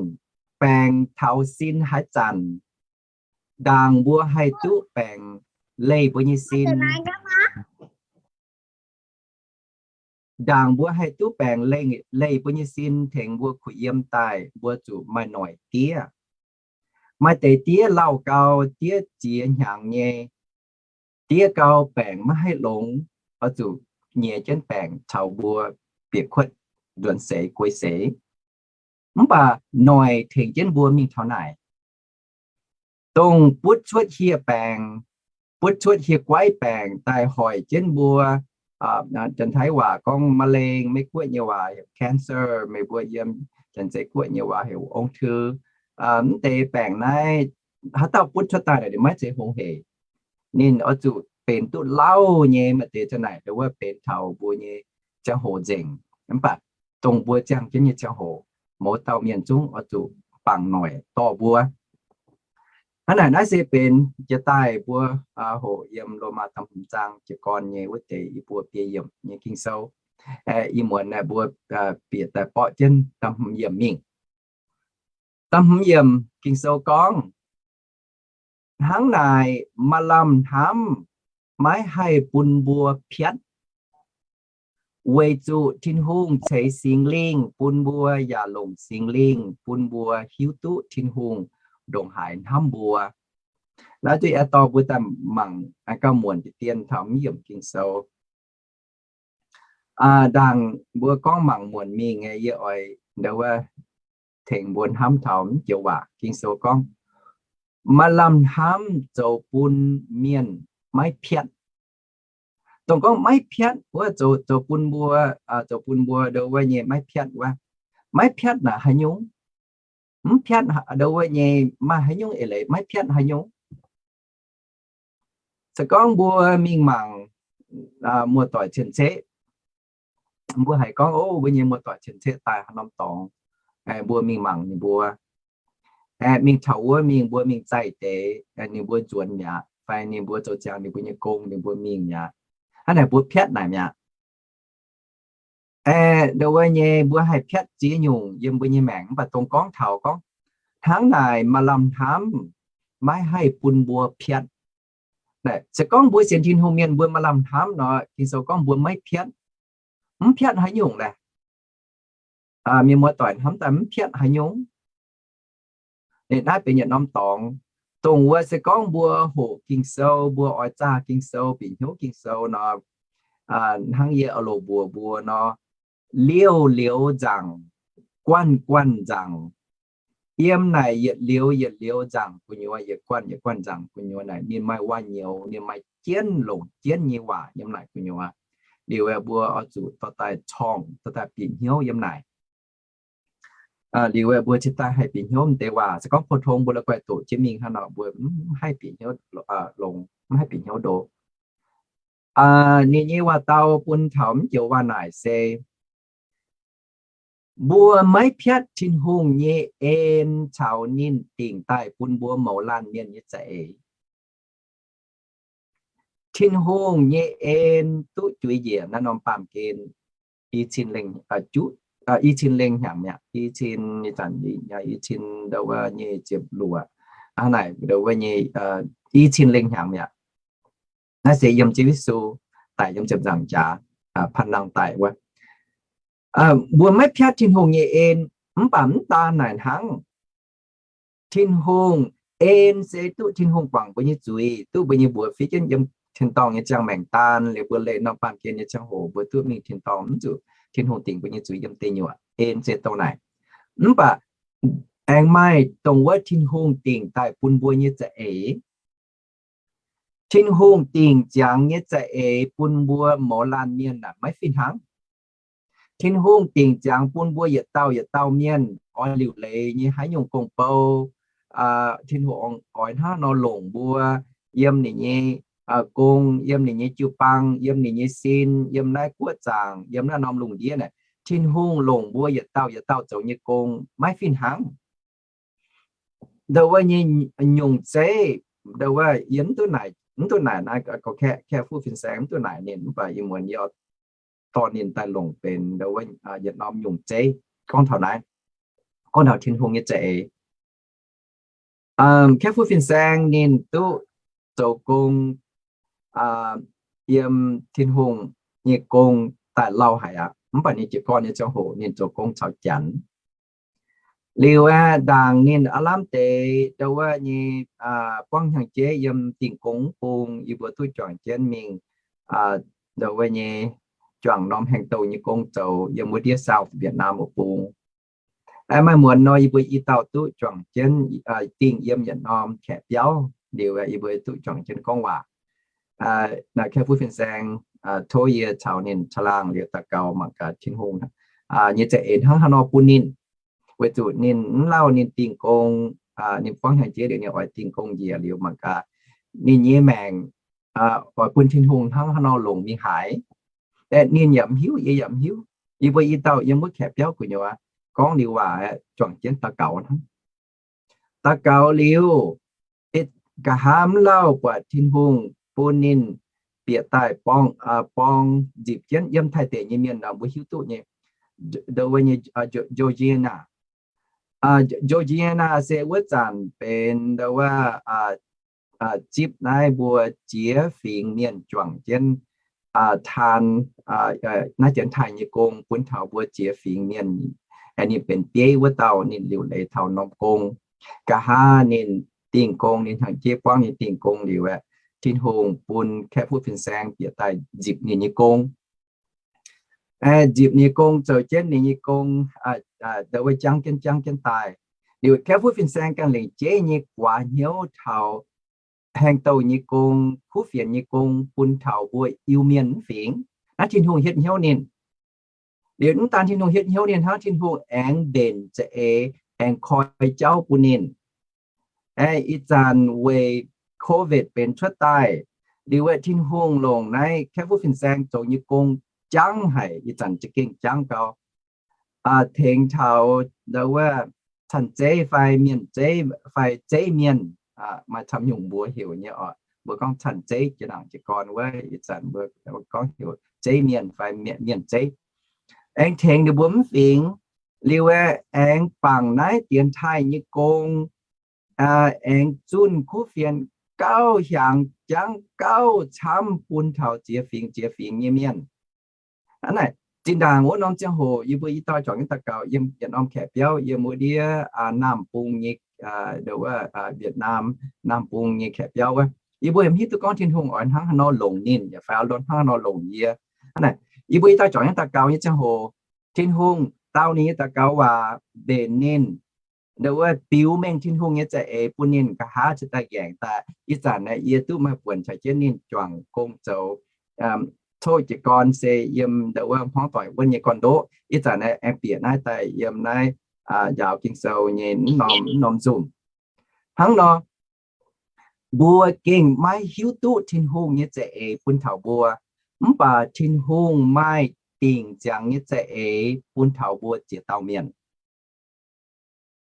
baengc taux sin haaix zanc, ndaangc mbuo haih duqv baengc leih mbuo nyei sin, ndaangc mbuo haih duqv baengc leih, leih mbuo nyei sin tengx mbuo kuh yiem daaih, mbuo zuqc maaih noic diev. Maaih deix diev lauh gau, diev ziex hnyangx nyei, diev gau baengc maiv haih longx, oix zuqc nyiex jienv baengc caux mbuo bieqc kuotv nzuonx seix guei seix. Mv baac noic tengx jienv mbuo mingh taux naaic. Dongh butv cuotv hieh baengc, butv cuotv hieh guaiv baengc daaih hoic jienv mbuo. Janx-Taiv waac gorngv มะเร็ง, Meiv Guoqv nyei waac heuc cancer, meih mbuo yiem Janx-Zeiz Guoqv nyei waac heuc ung thư. Mv deix baengc naaiv haaix dauh butv cuotv daaih naaic, ninh maiv zeiz hungh heic. Ninh oix zuqc benx duqv lauh nyei. Maaih deix za'naaic ndau wuov benx taux mbuo nyei ziangh hoc nzengc. Mv baac dongh mbuo ziangh jienv nyei ziangh hoc, mouz dauh mienh zungv oix zuqc bangc noic dorh mbuo. Hnangv naaic, naaiv se benx jiex daaih mbuo hoqc yiem Lomaa da'hmz zaang jiez gorn nyei wuov deix i buo biei yiemc nyei Ging-Sou. Ih muonz naaic mbuo bieqc daaih borqv jienv da'hmz yiemc mingh. Da'hmz yiemc Ging-Sou gorngv, Hnangv naaic, maaih lamh hnamv maiv haih bun mbuo piatv, weic zuqc Tin-Hungh ceix Singx Lingh bun mbuo, yaac longc Singx Lingh bun mbuo hiuv duqv Tin-Hungh ndongc haaix hnamv mbuo. Naaiv duqv aengx dorh mbuo daaih mangc gauh muonc deix dien taux mv yiemc Ging-Sou. Ndaangc mbuo gorngv mangc muonc mingh, yie oix ndau wuov tengx mbuo hnamv taux mv joux waac. Ging-Sou gorngv, Maaih lamh hnamv zoux bun mienh maiv piatv. Dongh gorngv maiv piatv wuov, zoux bun mbuo, zoux bun mbuo ndau wuov nyei maiv piatv wuov. Maiv piatv naaic haaix nyungc? Mv piatv ndau wuov nyei maaih haaix nyungc eix leiz maiv piatv haaix nyungc? Se gorngv mbuo mingh mangc muoz-doic cien-ceqv, mbuo haiz gorngv, o, mbuo nyei muoz-doic cien-ceqv daaih haaix norm dorngx, mbuo mingh mangc ninh mbuo. Mingh taux wuov mingh, mbuo mingh zaih deix, ninh mbuo nzuonx mi'aqv, fai ninh mbuo zoux ziangx ninh mbuo nyei gong, ninh mbuo mingh mi'aqv. Hnangv naaic mbuo piatv naaic mi'aqv. Aeqv, ndau wuov nyei mbuo haih piatv ziex nyungc yiem mbuo nyei maengc, mv baac dongh gorngv taux gorngv hnangv naaic maaih lamh hnamv maiv haih bun mbuo piatv. Se gorngv mbuo sienx Tin-Hungh mienh mbuo maaih lamh hnamv nor, Ging-Sou gorngv mbuo maiv piatv. Mv piatv haaix nyungc laeh? Mienh muoz-doic hnamv daaih mv piatv haaix nyungc? Ninh naaiv benx yietc norm dorngx, dongh wuov se gorngv mbuo hoqc Ging-Sou, mbuo oix zaah Ging-Sou, bieqc hnyouv Ging-Sou nor, hnangv yie oix loz mbuox mbuo nor, liouh liouh nzaangc, guanh guanh nzaangc, yiem naaic yietc liouh yietc liouh nzaangc gu'nyuoz, yietc guanh yietc guanh nzaangc gu'nyuoz naaic, ninh maaih waac-nyouz, ninh maaih jienv longc jienv nyei waac yiem naaic gu'nyuoz. Liuz aeqv, mbuo oix zuqc dorh daaih corngh, dorh daaih bieqc hnyouv yiem naaic. Liuz aeqv, mbuo cingx daaih haih bieqc hnyouv deix waac. Se gorngv pou-tong mbuo la'guaih doqc jienv mingh hnangv nor, mbuo mv haih bieqc hnyouv longx, mv haih bieqc hnyouv ndo. Ninh nyei waac-dau bun taux mv joux waac naaic se, mbuo maiv piatv Tin-Hungh nyei en caux ninh dingc daaih bun mbuo mouz laanh mienh nyei za'eix. Tin-Hungh nyei en duqv juix njiec naaiv norm baamh gen i cin lengh, i cin lengh hnyangx mi'aqv, i cin, i cin ndau wuov nyei ziepc luoqc, hnangv naaic ndau wuov nyei i cin lengh hnyangx mi'aqv. Naaiv se yiem Ziouv Yesu daic yiem ziepc nzaangc jaax, panh nangh daic wuov. Mbuo maiv piatv Tin-Hungh nyei en, mv baac mv daan naaic hnangv. Tin-Hungh en se duqv Tin-Hungh guangc mbuo nyei zuiz, duqv mbuo nyei mbuox fiev jienv yiem tin-dorngh nyei ziangh maengc daan, liuz mbuo leih norm baamh gen nyei ziangh hoc mbuo duqv mingh tin-dorngh, mv zuqc Tin-Hungh dingc mbuo nyei zuiz yiem deic nyuoqc. En se dongh naaic. Mv baac aengx maaih dongh wuov Tin-Hungh dingc daaih bun mbuo nyei za'eix. Tin-Hungh dingc ziangx nyei za'eix bun mbuo mouz laanh mienh naaic maiv fih hnangv. Tin-Hungh dingc ziangx bun mbuo yietc dauh yietc dauh mienh oix liuc leiz nyei haaix nyungc gong-bou, Tin-Hungh oix hnangv nor longc mbuo yiem ninh nyei gong, yiem ninh nyei jiu-baang, yiem ninh nyei sin, yiem naaiv guoqv zaangc, yiem naaiv norm lungh ndiev naaic, Tin-Hungh longc mbuo yietc dauh yietc dauh zoux nyei gong maiv fih hnangv. Ndau wuov nyei nyungc zeiv, ndau wuov yie mv duqv naaic, mv duqv naaic naaiv Kaeqv, Kaeqv Fuqv Fin-Saeng mv duqv naaic ninh, mv baac ih muonz yie dorh ninh daaih longc benx ndau wuov yietc norm nyungc zeiv gorngv taux naaiv, gorngv taux Tin-Hungh nyei za'eix. Kaeqv Fuqv Fin-Saeng ninh duqv zoux gong yiem Tin-Hungh nyei gong daaih lauh haic aqv. Mv baac ninh jiez gorn nyei ziangh hoc ninh zoux gong caux Janx. Liuz aeqv, ndaangc ninh aav lamh deix ndau wuov nyei buangv hnyangx-jeiv yiem Dingh Gong Bung, yie mbuo duqv juangc jienv mingh ndau wuov nyei juangc norm haengh douh nyei gong zoux yiem wuov ndiev South Vietnam wuov bung. Maaih muonz nor yie mbuo i dauh duqv juangc jienv dingh yiem yietc norm kaeqv biauv. Liuz yie mbuo duqv juangc jienv gorngv waac. Naaiv Kaeqv Fuqv Fin-Saeng tov yie caux ninh caangh laangh liuz daux gaux mangc gaax Tin-Hungh nyei za'eix hnangv haaix nor bun ninh. Weic zuqc ninh mv lauh ninh dingh gong, ninh buangv hnyangx-jeiv liuz ninh oix dingh gong njiec liuz mangc gaax ninh nyei maengc oix bun Tin-Hungh hnangv haaix nor longc mingh haaix. Aeqv, ninh yaac mv hiuv, yie yaac mv hiuv. Yie mbuo i dauh yiem wuov kaeqv biauv gu'nyuoz gorngv liuz waac aeqv, juangc jienv daux gaux hnangv. Daux gaux liuz, nqa'haav mv lauh buatc Tin-Hungh bun ninh bieqc daaih borng, borng nzipc jienv yiem Taiv deic nyei mienh nor mbuo hiuv duqv nyei. Ndo wuov nyei Georgiana. Georgiana se wuov zanc benx ndo wuov zipv naaiv mbuo jiex fingx mienh juangc jienv taan naaiv janx taaih nyei gong bun taux mbuo jiex fingx mienh. Ninh benx bieiv wuov dauh ninh liuc leiz taux norm gong. Nqa'haav ninh dingh gong, ninh hnyangx-jeiv buangv ninh dingh gong liuz aeqv, Tin-Hungh bun Kaeqv Fuqv Fin-Saeng bieqc daaih nzipc ninh nyei gong. Nzipc ninh nyei gong, zoux jienv ninh nyei gong, ndo wuov jangv jienv jangv jienv daaih. Liuz Kaeqv Fuqv Fin-Saeng ganh lengc jeiv nyei guaax hnyouv taux haengh douh nyei gong, kuv fienx nyei gong bun taux mbuo Iu-Mienh mv fingx. Naaiv Tin-Hungh hietv hnyouv ninh. Liuz mv daan Tin-Hungh hietv hnyouv ninh hnangv, Tin-Hungh aengx mbenc za'eix aengx koi jauv bun ninh. Aeqv, ih zanc weic COVID benx cuotv daaih, liuz aeqv, Tin-Hungh longc naaiv Kaeqv Fuqv Fin-Saeng zoux nyei gong jangv haic, ih zanc za'gengh jangv gau. Tengx taux ndo wuov canh zeiv fai mienh zeiv fai zeiv mienh, maaih camv nyungc mbuox heuc nyei oc. Mbuo gorngv canh zeiv jiex nangc jiez gorn wuov, ih zanc mbuo gorngv heuc zeiv mienh fai mienh zeiv. Aengx tengx ninh mbuo mv fingx, liuz aeqv, aengx bangc naaiv dienx taaih nyei gong, aengx zunh kuv fienx gauh hiaangx jangv gauh camv bun taux ziex fingx ziex fingx nyei mienh. Hnangv naaic, zinh ndaangc wuov norm ziangh hoc yie mbuo i dauh juangc jienv daux gaux yiem yietc norm kaeqv biauv yiem wuov ndiev Naamh Bung nyei, ndo wuov Vietnam, Naamh Bung nyei kaeqv biauv wuov, yie mbuo yaac mv hiuv duqv gorngv Tin-Hungh oix hnangv haaix nor longc ninh yaac fai oix hnangv haaix nor longc yie. Hnangv naaic, yie mbuo i dauh juangc jienv daux gaux nyei ziangh hoc, Tin-Hungh dau ninh nyei daux gaux waac mbenc ninh, ndo wuov biux mengh Tin-Hungh nyei za'eix bun ninh nqa'haav cingx daaih ngaengc daaih. Ih zanc naaiv yie duqv maaih buonc caux jienv ninh juangc gong zoux, coqv jiez gorn se yiem ndo wuov hmuangv doic wuov nyei gorn-ndoqv. Ih zanc naaiv aengx bieqc naaiv daaih yiem naaiv njaaux Ging-Sou nyei mv norm, mv norm nzunc. Hnangv nor, mbuo gengh maiv hiuv duqv Tin-Hungh nyei za'eix bun taux mbuo, mv baac Tin-Hungh maaih dingc ziangx nyei za'eix bun taux mbuo ziex dauh mienh.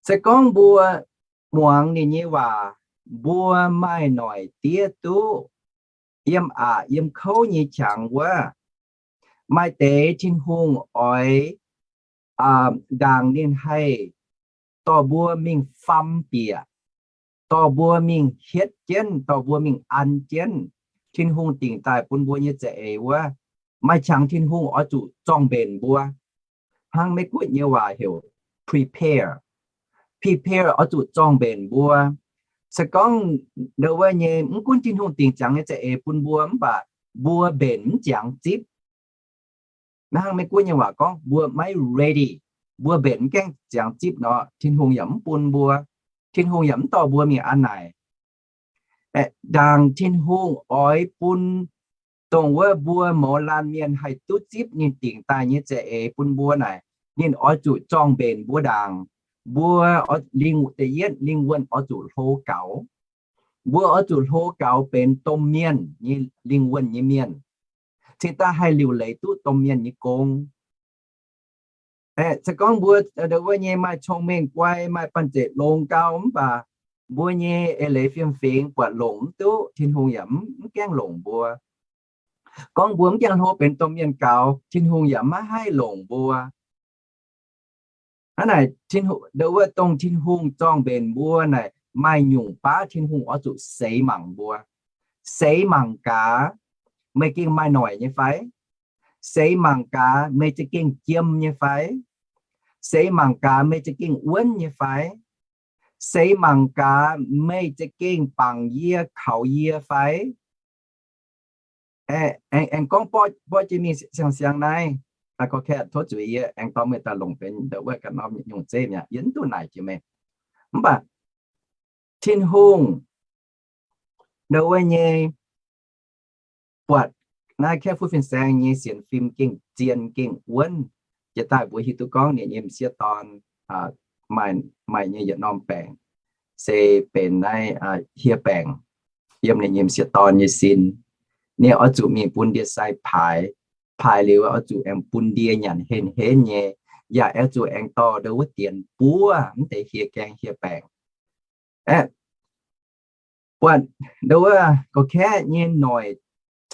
Se gorngv mbuo muangx ninh nyei waac, mbuo maaih noic diev duqv yiem aqc yiem kouv nyei qangx wuov, maaih deix Tin-Hungh oix ndaangc ninh haih dorh mbuo mingh fam bieqc, dorh mbuo mingh hietv jienv, dorh mbuo mingh an jienv Tin-Hungh dingc daaih bun mbuo nyei za'eix wuov. Maaih qangx Tin-Hungh oix zuqc zorng-mbenc mbuo. Hnangv Meiv Guoqv nyei waac heuc prepare. Prepare oix zuqc zorng-mbenc mbuo. Se gorngv ndo wuov nyei, mv gunv Tin-Hungh dingc ziangx nyei za'eix bun mbuo mv baac mbuo mbenc mv ziangx zipv. Hnangv Meiv Guoqv nyei waac gorngv mbuo maiv ready, mbuo mbenc mv gaengh ziangx zipv nor, Tin-Hungh yaac mv bun mbuo. Tin-Hungh yaac mv dorh mbuo mingh an naaic. Ndaangc Tin-Hungh oix bun dongh wuov mbuo mouz laanh mienh haih duqv zipv ninh dingc daaih nyei za'eix bun mbuo naaic, ninh oix zuqc zorng-mbenc mbuo ndaangc. Mbuo lingh, da'yietv lingh wuonh oix zuqc hlo gaux. Mbuo oix zuqc hlo gaux benx domh mienh nyei lingh wuonh nyei mienh, cingx daaih haih liuc leiz duqv domh mienh nyei gong. Se gorngv mbuo ndo wuov nyei maaih cong-mengh guai, maaih banh zeic longx gau mv baac mbuo nyei eix leiz fiem-fingx buatc longc mv duqv, Tin-Hungh yaac mv gaengh longc mbuo. Gorngv mbuo mv gaengh hlo benx domh mienh gaux, Tin-Hungh yaac maiv haih longc mbuo. Hnangv naaic, ndo wuov dongh Tin-Hungh zorng-mbenc mbuo naaic, maaih nyungc baav Tin-Hungh oix zuqc seix mangc mbuo. Seix mangc gaax, meih gengh maaih noic nyei fai? Seix mangc gaax, meih za'gengh jiem nyei fai? Seix mangc gaax, meih za'gengh wuonv nyei fai? Seix mangc gaax, meih za'gengh bangc yie, kaux yie fai? Aengx gorngv borqv jiex mingh siang-siang naaiv, korv-kaeqv tov zuiz yie aengx dorh meih daaih longc benx ndo wuov ganh norm nyungc zeiv mi'aqv, yie mv duqv naaic jiex meih. Mv baac Tin-Hungh ndo wuov nyei buatc naaiv Kaeqv Fuqv Fin-Saeng nyei sienx fim gengh zien gengh wuonv. Jiex daaih mbuo hiuv duqv gorngv ninh nyei m'sieqv dorn maaih, maaih nyei yietc norm baengc, se benx naaiv hieh baengc yiem ninh nyei m'sieqv dorn nyei sin. Ninh oix zuqc mingh bun ndie-sai paaix, paaix liuz oix zuqc aengx bun ndie nyanc henv-henv nyei, yaac oix zuqc aengx dorh ndau wuov dienx buov mv deix hieh gaeng hieh baengc. Aeqv, buatc ndau wuov gorqv-kaeqv nyei noic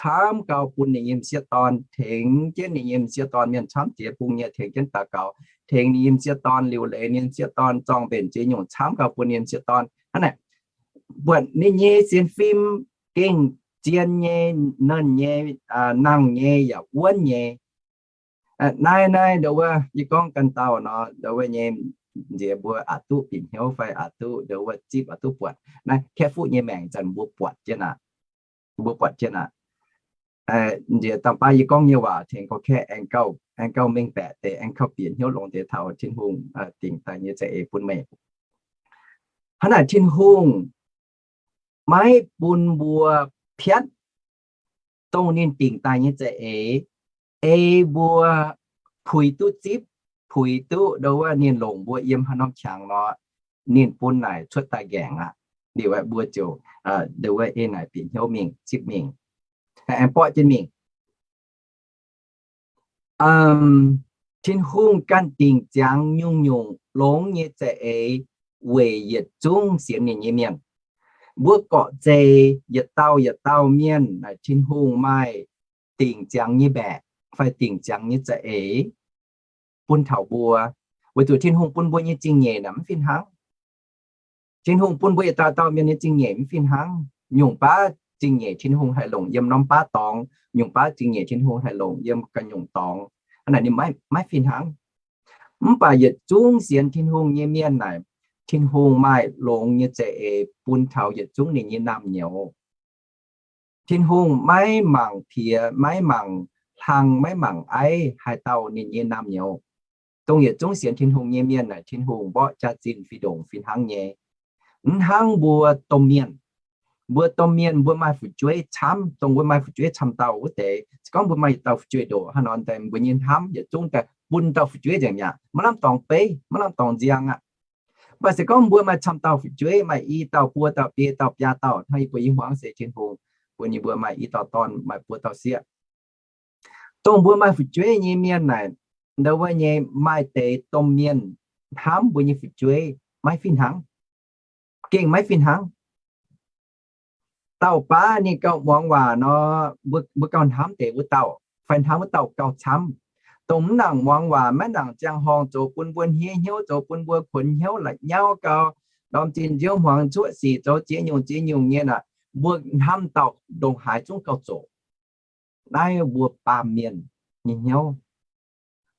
camv gau bun ninh nyei m'sieqv dorn, tengx jienv ninh nyei m'sieqv dorn mienh camv jiex bung nyei tengx jienv daux gaux, tengx ninh nyei m'sieqv dorn liuc leiz, ninh m'sieqv dorn zorng mbenc ziex nyungc camv gau bun ninh m'sieqv dorn. Hnangv naaic, buatc ninh nyei sienx fim gengh zien nyei, nernh nyei, nangh nyei yaac wuonv nyei. Naaiv, naaiv ndau wuov yie gorngv ganh dauh nor, ndau wuov nyei nziex mbuo aqc duqv bieqc hnyouv fai aqc duqv ndau wuov zipv aqc duqv buatc. Naaiv Kaeqv Fuqv nyei maengc zanc mbuo buatc jienv aqv. Mbuo buatc jienv aqv. Nziex dangh baav yie gorngv nyei waac tengx gorqv-kaeqv aengx gauh, aengx gauh mengh baeqc deix, aengx gauh bieqc hnyouv longx deix taux Tin-Hungh dingc daaih nyei za'eix bun meih. Hnangv naaic Tin-Hungh maiv bun mbuo piatv dongh ninh dingc daaih nyei za'eix, ei mbuo puix duqv zipv, puix duqv ndau wuov ninh longc mbuo yiem haaix norm qangx nor, ninh bun naaic cuotv daaih nqaengc aqv. Liuz mbuo ziouc ndau wuov ei naaic bieqc hnyouv mingh zipv mingh. Aengx borqv jienv mingh. Tin-Hungh ganh dingc ziangx nyungc-nyungc longx nyei za'eix weic yietc zungv sienx ninh nyei mienh. Mbuo gorqv-zeih yietc dauh yietc dauh mienh naaic Tin-Hungh maaih dingc ziangx nyei mbaeqc fai dingc ziangx nyei za'eix bun taux mbuo, weic zuqc Tin-Hungh bun mbuo nyei zingh nyeic naaic mv fih hnangv. Tin-Hungh bun mbuo yietc dauh dauh mienh nyei zingh nyeic mv fih hnangv. Nyungc baav zingh nyeic Tin-Hungh haih longc yiem norm baav dorngx, nyungc baav zingh nyeic Tin-Hungh haih longc yiem ganh nyungc dorngx. Hnangv naaic ninh maiv, maiv fih hnangv. Mv baac yietc zungv sienx Tin-Hungh nyei mienh naaic, Tin-Hungh maaih longx nyei za'eix bun taux yietc zungv ninh nyei naamh nyouz. Tin-Hungh maiv mangc piex, maiv mangc hlang, maiv mangc aiv haaix dauh ninh nyei naamh nyouz. Dongh yietc zungv sienx Tin-Hungh nyei mienh naaic, Tin-Hungh mborqv jaax-zinh fih ndongc fih hnangv nyei. Mv hnangv mbuo domh mienh. Mbuo domh mienh mbuo maaih fu'jueiv camv, dongh mbuo maaih fu'jueiv camv dauh wuov deix, se gorngv mbuo maaih yietc dauh fu'jueiv ndoqc hnangv nor, mbuo nyei hnamv yietc zungv daaih bun dauh fu'jueiv nzengc mi'aqv, maiv lamh dorngx beiv, maiv lamh dorngx nziang aqv. Mv baac se gorngv mbuo maaih camv dauh fu'jueiv, maaih i dauh, buo dauh, biei dauh, biaa dauh, hnangv yie mbuo nyei hmuangv se Tin-Hungh bun yie mbuo maaih i dauh dorn, maaih buo dauh sieqv. Dongh mbuo maaih fu'jueiv nyei mienh naaic, ndau wuov nyei maaih deix domh mienh hnamv mbuo nyei fu'jueiv maiv fih hnangv, gengh maiv fih hnangv. Dauh baav ninh gauh muangx waac nor, mbuo, mbuo gauh hnamv deix wuov dauh, fai hnamv wuov dauh gauh camv. Dongh mv nangc muangx waac, maiv nangc ziangh horngh zoux bun mbuo hniev hnyouv, zoux bun mbuo kuonx hnyouv la'nyauv gau, ndorm zinh nziouv hmuangx cuoqv sic, zoux ziex nyungc ziex nyungc nyei naaic, mbuo hnamv dauh ndongc haaix zungv gauh zoqc. Naaiv mbuo baamh mienh nyei hnyouv.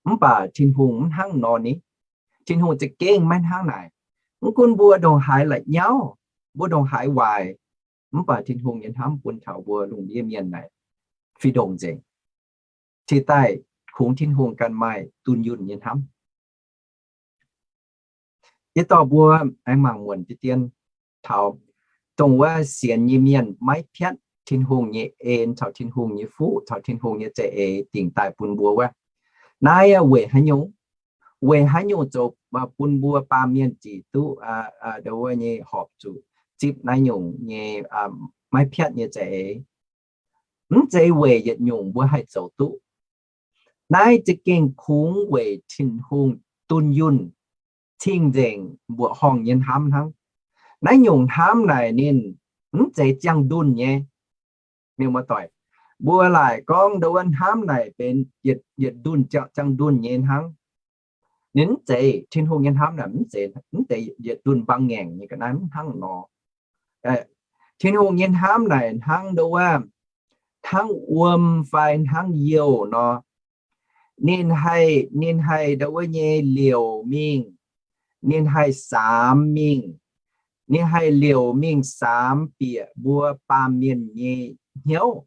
Mv baac Tin-Hungh mv hnangv nor ni. Tin-Hungh za'gengh maiv hnangv naaic. Mv gunv mbuo ndongc haaix la'nyauv, mbuo ndongc haaix waaic, mv baac Tin-Hungh nyei hnamv bun taux mbuo lungh ndiev mienh naaic fih ndongc nzengc. Cingx daaih kungx Tin-Hungh ganh maaih dunh yunh nyei hnamv. Yie dorh mbuo aengx mangc muonc deix dien taux dongh wuov sienx nyei mienh maiv piatv Tin-Hungh nyei en caux Tin-Hungh nyei fuqv caux Tin-Hungh nyei za'eix dingc daaih bun mbuo wuov. Naaiv weic haaix nyungc? Weic haaix nyungc zoux bun mbuo baamh mienh zic duqv ndau wuov nyei horpc zuqc zipv naaiv nyungc nyei maiv piatv nyei za'eix? Mv zeiz weic yietc nyungc mbuo haih zoux duqv. Naaiv za'gengh kungx weic Tin-Hungh dunh yunh, cing-nzengc mbuoqc horngh nyei hnamv hnangv. Naaiv nyungc hnamv naaic ninh mv zeiz ziangh ndunh nyei. Mienh muoz-doic, mbuo laaic gorngv ndau wuov hnamv naaic benx yietc, yietc ndunh ziangh, ziangh ndunh nyei hnangv. Ninh mv zeiz, Tin-Hungh nyei hnamv naaic mv zeiz, mv zeiz yietc ndunh mbaang ngaengc nyei ga'naaiv, mv hnangv nor. Tin-Hungh nyei hnamv naaic hnangv ndau wuov, hnangv wuom fai hnangv youh nor. Ninh haih, ninh haih ndau wuov nyei liouc mingh, ninh haih saamx mingh, ninh haih liouc mingh saamx bieqc mbuo baamh mienh nyei hnyouv,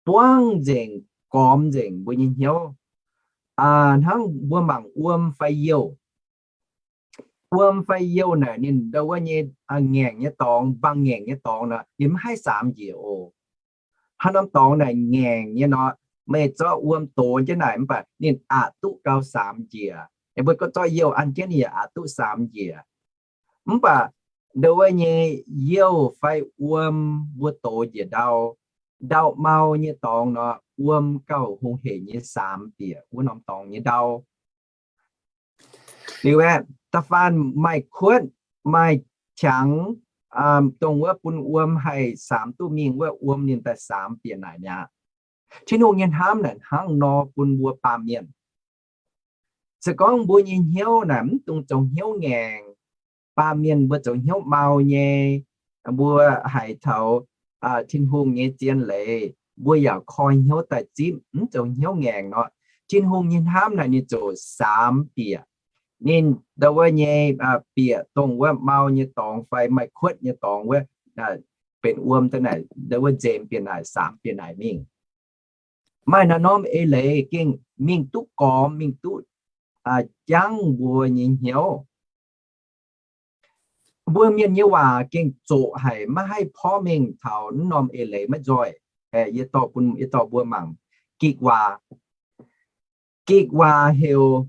buangv nzengc, gormx nzengc mbuo nyei hnyouv. Hnangv mbuo mangc wuom fai youh. Wuom fai youh naaic ninh ndau wuov nyei ngaengc nyei dorngx, mbaang ngaengc nyei dorngx nor, ninh mv haih saamx njiec oc. Haaix norm dorngx naaic ngaengc nyei nor, meih zorqv wuom dox jienv naaic mv baac ninh aqc duqv gau samx njiec. Mbuo gorngv zorqv youh an jienv ninh yaac aqc duqv samx njiec. Mv baac ndau wuov nyei youh fai wuom mbuo dox njiec ndau, ndau mau nyei dorngx nor, wuom gauh hungh hec nyei samx bieqc wuov norm dorngx nyei ndau. Liuz aeqv, da'faanh maaih kuotv, maaih qangx, dongh wuov bun wuom haih samx duqv mingh wuov, wuom ninh daaih samx bieqc naaic mi'aqv. Tin-Hungh nyei hnamv naaic hnangv nor bun mbuo baamh mienh. Se gorngv mbuo nyei hnyouv naaic mv dungx zoux hnyouv ngaengc, baamh mienh mbuo zoux hnyouv mau nyei, mbuo haiz taux Tin-Hungh nyei zien leiz, mbuo yaac koi hnyouv daaih zipv, mv zoux hnyouv ngaengc nor, Tin-Hungh nyei hnamv naaic ninh ziouc samx bieqc. Ninh ndau wuov nyei bieqc dongh wuov mau nyei dorngx fai maaih kuotv nyei dorngx wuov, benx wuom daaih naaic ndau wuov nzemx bieqc naaic, samx bieqc naaic mingh. Maaih naaiv norm eix leiz gengh mingh duqv gormx, mingh duqv jangv mbuo nyei hnyouv. Mbuo mienh nyei waac gengh zoqc haic, maiv haih porv mengh taux naaiv norm eix leiz maiv nzoih. Yie dorh bun, yie dorh mbuo mangc gikc waac. Gikc waac heuc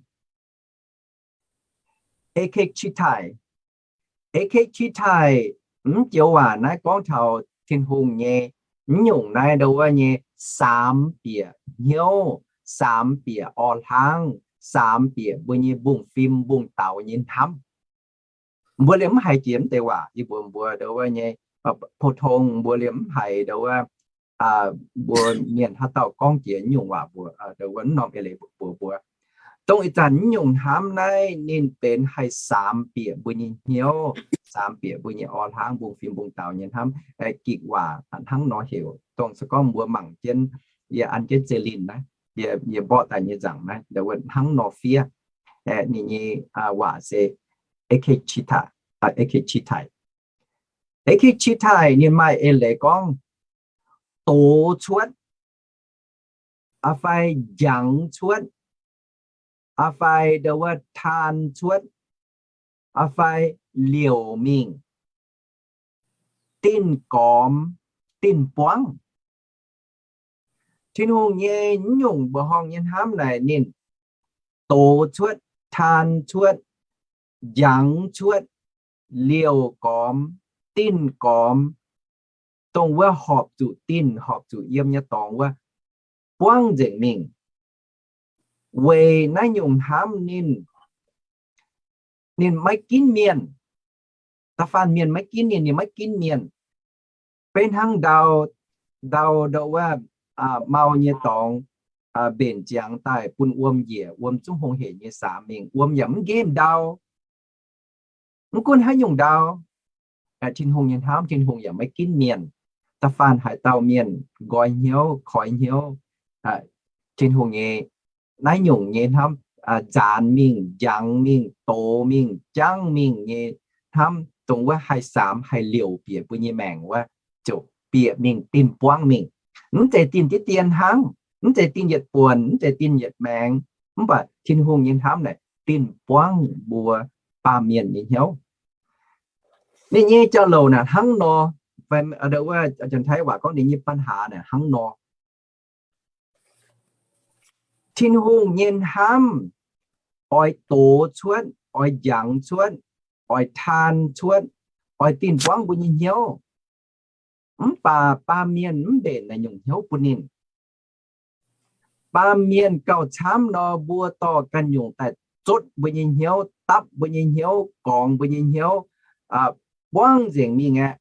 Ekexitaih. Ekexitaih, mv joux waac naaiv gorngv taux Tin-Hungh nyei, mv nyungc naaiv ndau wuov nyei samx bieqc hnyouv, samx bieqc orv hlaangv, samx bieqc mbuo nyei mbungv fim mbungv daux nyei hnamv. Mbuo liemh mv haiz jiex mv deix waac, yie mbuox mbuo ndau wuov nyei, pou-tong mbuo liemh mv haiz ndau wuov, mbuo mienh haaix dauh gorngv jiex nyungc waac mbuox, ndau wuov norm eix leiz mbuox mbuo. Dongh ih zanc nyungc hnamv naaiv ninh benx haih samx bieqc mbuo nyei hnyouv, samx bieqc mbuo nyei orv hlaangv, mbungv fim mbungv daux nyei hnamv. Gikc waac hnangv nor heuc, dongh se gorngv mbuo mangc jienv, yie an jienv zeiv linh naaiv, yie mborqv daaih nyei nzaangc naaiv, ndau wuov hnangv nor fiev. Ninh nyei waac se Ekexitaih, Ekexitaih. Ekexitaih ninh maaih eix leiz gorngv dox cuotv, fai njangx cuotv, fai ndau wuov taan cuotv, fai liouc mingh, dinh gormx, dinh buangv. Tin-Hungh nyei nyungc mbuoqc horngh nyei hnamv naaic ninh dox cuotv, taan cuotv, njangx cuotv, liouc gormx, dinh gormx, dongh wuov horpc zuqc dinh horpc zuqc yiem nyei dorngx wuov, buangv nzengc mingh. Weic naaiv nyungc hnamv ninh, ninh maiv ginv mienh. Da'faanh mienh maiv ginv ninh, ninh maiv ginv mienh. Beiv hnangv ndau, ndau ndau wuov mau nyei dorngx mbenc ziangx daaih bun wuom njiec, wuom zungv hungh hec nyei samx mingh, wuom yaac mv nqemh ndau. Mv gunv haaix nyungc ndau, Tin-Hungh nyei hnamv, Tin-Hungh yaac maiv ginv mienh. Da'faanh haaix dauh mienh nqoi hnyouv, koi hnyouv Tin-Hungh nyei naaiv nyungc nyei hnamv, nzaanx mingh, njangx mingh, dox mingh, jangv mingh nyei hnamv, dongh wuov haih samx haih liouc bieqc mbuo nyei maengc wuov, ziouc bieqc mingh, dinh buangv mingh. Mv zeiz dinh diqv dien hnangv, mv zeiz dinh yietc buonc, mv zeiz dinh yietc maengx, mv baac Tin-Hungh nyei hnamv naaic dinh buangv mbuo baamh mienh nyei hnyouv. Ninh nyei jauv-louc naaic hnangv nor, wuov janx-taiv waac gorngv ninh nyei ปัญหา naaic hnangv nor. Tin-Hungh nyei hnamv oix dox cuotv, oix njangx cuotv, oix taan cuotv, oix dinh buangv mbuo nyei hnyouv. Mv baac baamh mienh mv mbenc naaiv nyungc hnyouv bun ninh. Baamh mienh gauh camv nor, mbuo dorh ganh nyungc daaih zotv mbuo nyei hnyouv, dapv mbuo nyei hnyouv, gorngx mbuo nyei hnyouv, buangv nzengc mingh aqv.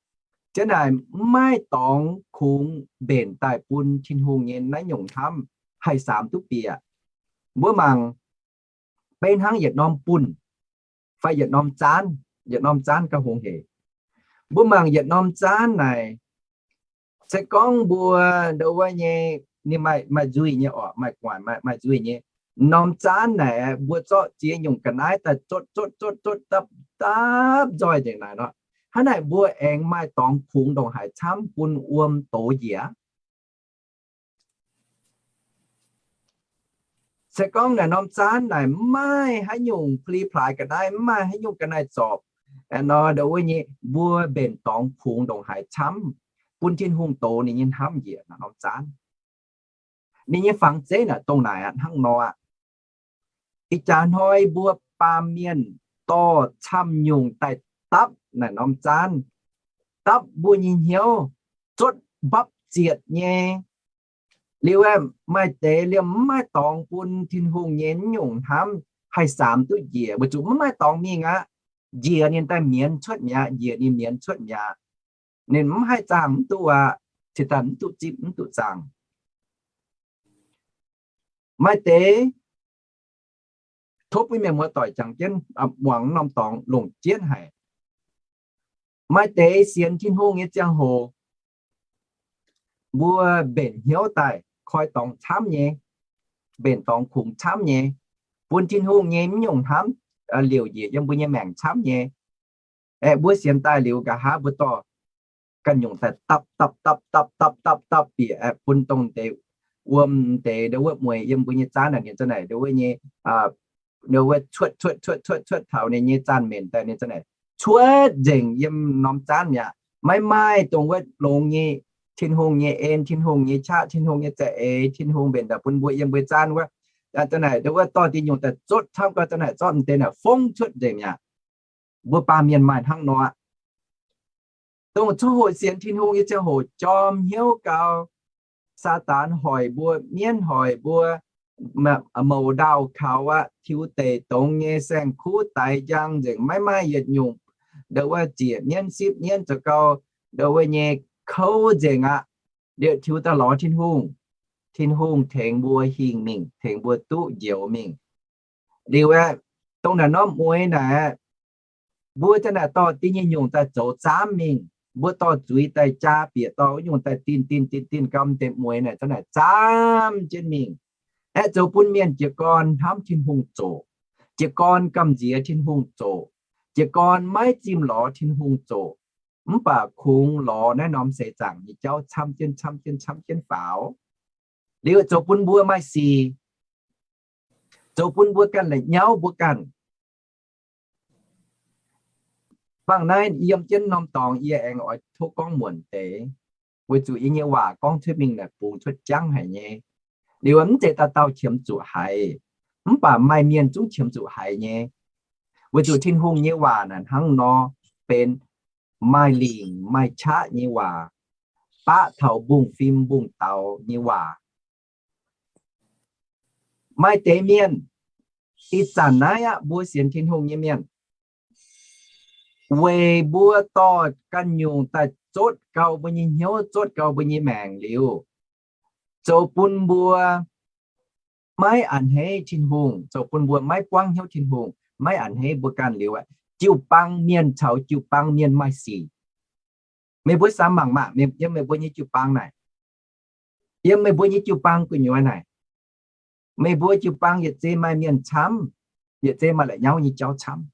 Ziouc naaic mv maaih dorngx kungx mbenc daaih bun Tin-Hungh nyei naaiv nyungc hnamv haih samx duqv bieqc. Mbuo mangc, beiv hnangv yietc norm bunh fai yietc norm zaanv, yietc norm zaanv gauh hungh hec. Mbuo mangc yietc norm zaanv naaic, se gorngv mbuo ndau wuov nyei, ninh maaih, maaih nzuih nyei orqc, maaih gu'nguaaic, maaih, maaih nzuih nyei. Norm zaanv naaic mbuo zorqv ziex nyungc ga'naaiv daaih zotv zotv zotv zotv dapv dapv nzoih nzengc naaic nor, hnangv naaic mbuo aengx maaih dorngx kungx ndongc haaix camv bun wuom dox njiec. Se gorngv naaic norm zaanv naaic mv maaih haaix nyungc pli-plaaix ga'naaiv, mv maaih haaix nyungc ga'naaiv zorpc nor, ndau wuov nyei mbuo mbenc dorngx kungx ndongc haaix camv. bun Tin-Hungh dox ninh nyei hnamv njiec naaiv norm zaanv. Ninh nyei fangx zeiv naaic dongh naaic aqv, hnangv nor aqv. Ih jaax hnoi mbuo baamh mienh dorh camv nyungc daaih dapv naaic norm zaanv, dapv mbuo nyei hnyouv, zotv mbapv zietc nyei. Liuz aeqv, maaih deix liemh mv maaih dorngx bun Tin-Hungh nyei mv nyungc hnamv haih saamx duqv njiec, weic zuqc mv maaih dorngx mingh aqv. Njiec ninh daaih mienz cuotv mi'aqv, njiec ninh mienz cuotv mi'aqv. Ninh mv haih zaangh mv duqv aqv, cingx daaih mv duqv zipv mv duqv zaangh. Maaih deix tov bun mienh muoz doic jangx jienv muangx norm dorngx longc jienv haic. Maaih deix sienx Tin-Hungh nyei ziangh hoc, mbuo mbenc hnyouv daaih koi dorngx camv nyei, mbenc dorngx kungx camv nyei, bun Tin-Hungh nyei mv nyungc hnamv liouc njiec yiem mbuo nyei maengc camv nyei. Aeqv, mbuo sienx daaih liuz nqa'haav mbuo dorh ganh nyungc daaih dapv dapv dapv dapv dapv dapv dapv bieqc aeqv, bun dongh deix wuom deix ndo wuov mueiz yiem mbuo nyei zaanv naaic ninh za'naaic ndo wuov nyei, ndo wuov cuotv cuotv cuotv cuotv cuotv taux ninh nyei zaanh menc daaih ninh za'naaic cuotv nzengc yiem norm zaanv mi'aqv. Maiv maaih dongh wuov longx nyei Tin-Hungh nyei en, Tin-Hungh nyei qaqv, Tin-Hungh nyei za'eix, Tin-Hungh mbenc daaih bun mbuo yiem mbuo zaanv wuov. Za'naaic ndo wuov dorh diuh nyungc daaih zotv camv gau, za'naaic zorqv m'deix naaic fongv cuotv nzengc mi'aqv. Mbuo baamh mienh maaih hnangv nor aqv. Dongh coqv hoqc sienx Tin-Hungh nyei ziangh hoc jorm hnyouv gau, Saadaan hoic mbuo, mienv hoic mbuo, mouc ndaauh kaux aqv, tiux deic dongz nyei saeng-kuv daix njang nzengc, maiv maaih yietc nyungc ndo wuov ziec mienv sipv mienv zoux gau, ndo wuov nyei kouv nzengc aqv. Liuz tiux daaih lorz Tin-Hungh, Tin-Hungh tengx mbuo hingh mingh, tengx mbuo duqv njoux mingh. Liuz aeqv, dongh naaic norm mueiz naaic, mbuo za'naaic dorh diuh nyei nyungc daaih zoux zaamv mingh, mbuo dorh zuiz daaih jaa bieqc, dorh wuov nyungc daaih dinh dinh dinh dinh gau, m'deix mueiz naaic za'naaic zaamv jienv mingh. Aeqv, zoux bun mienh jiez gorn hnamv Tin-Hungh zoqc, jiez gorn gamh nziex Tin-Hungh zoqc, jiez gorn maiv zimh lorz Tin-Hungh zoqc, mv baac kungx lorz naaiv norm seix zaangc nyei jauv camv jienv camv jienv camv jienv faaux. Liuz zoux bun mbuo maaih sic, zoux bun mbuo ganh la'nyauv mbuo ganh. Bangc naaiv yiem jienv norm dorngx yie aengx oix tov gorngv muonc deix, weic zuqc yie nyei waac gorngv cuotv mingh naaic bungx cuotv jangv haic nyei. Liuz mv zeiz dauh dauh qiemx zuqc haiz, mv baac maaih mienh zungv qiemx zuqc haiz nyei. Weic zuqc Tin-Hungh nyei waac naaic hnangv nor, benx maaih lingc maaih qaqv nyei waac, baqv taux mbungv-fim mbungv-daux nyei waac. Maaih deix mienh, ih zanc naaiv aqv, mbuo sienx Tin-Hungh nyei mienh, weic mbuo dorh ganh nyungc daaih zotv gau mbuo nyei hnyouv, zotv gau mbuo nyei maengc liuz, zoux bun mbuo maiv a'hneiv Tin-Hungh, zoux bun mbuo maiv buangv hnyouv Tin-Hungh, maiv a'hneiv mbuo ganh liuz aqv, jiu-baang mienh caux jiu-baang mienh maaih sic. Meih mbuo samx mangc maah, yiem meih mbuo nyei jiu-baang naaic, yiem meih mbuo nyei jiu-baang gu'nyuoz naaic, meih mbuo jiu-baang yietc zei maaih mienh camv, yietc zei maaih la'nyauv nyei jauv camv.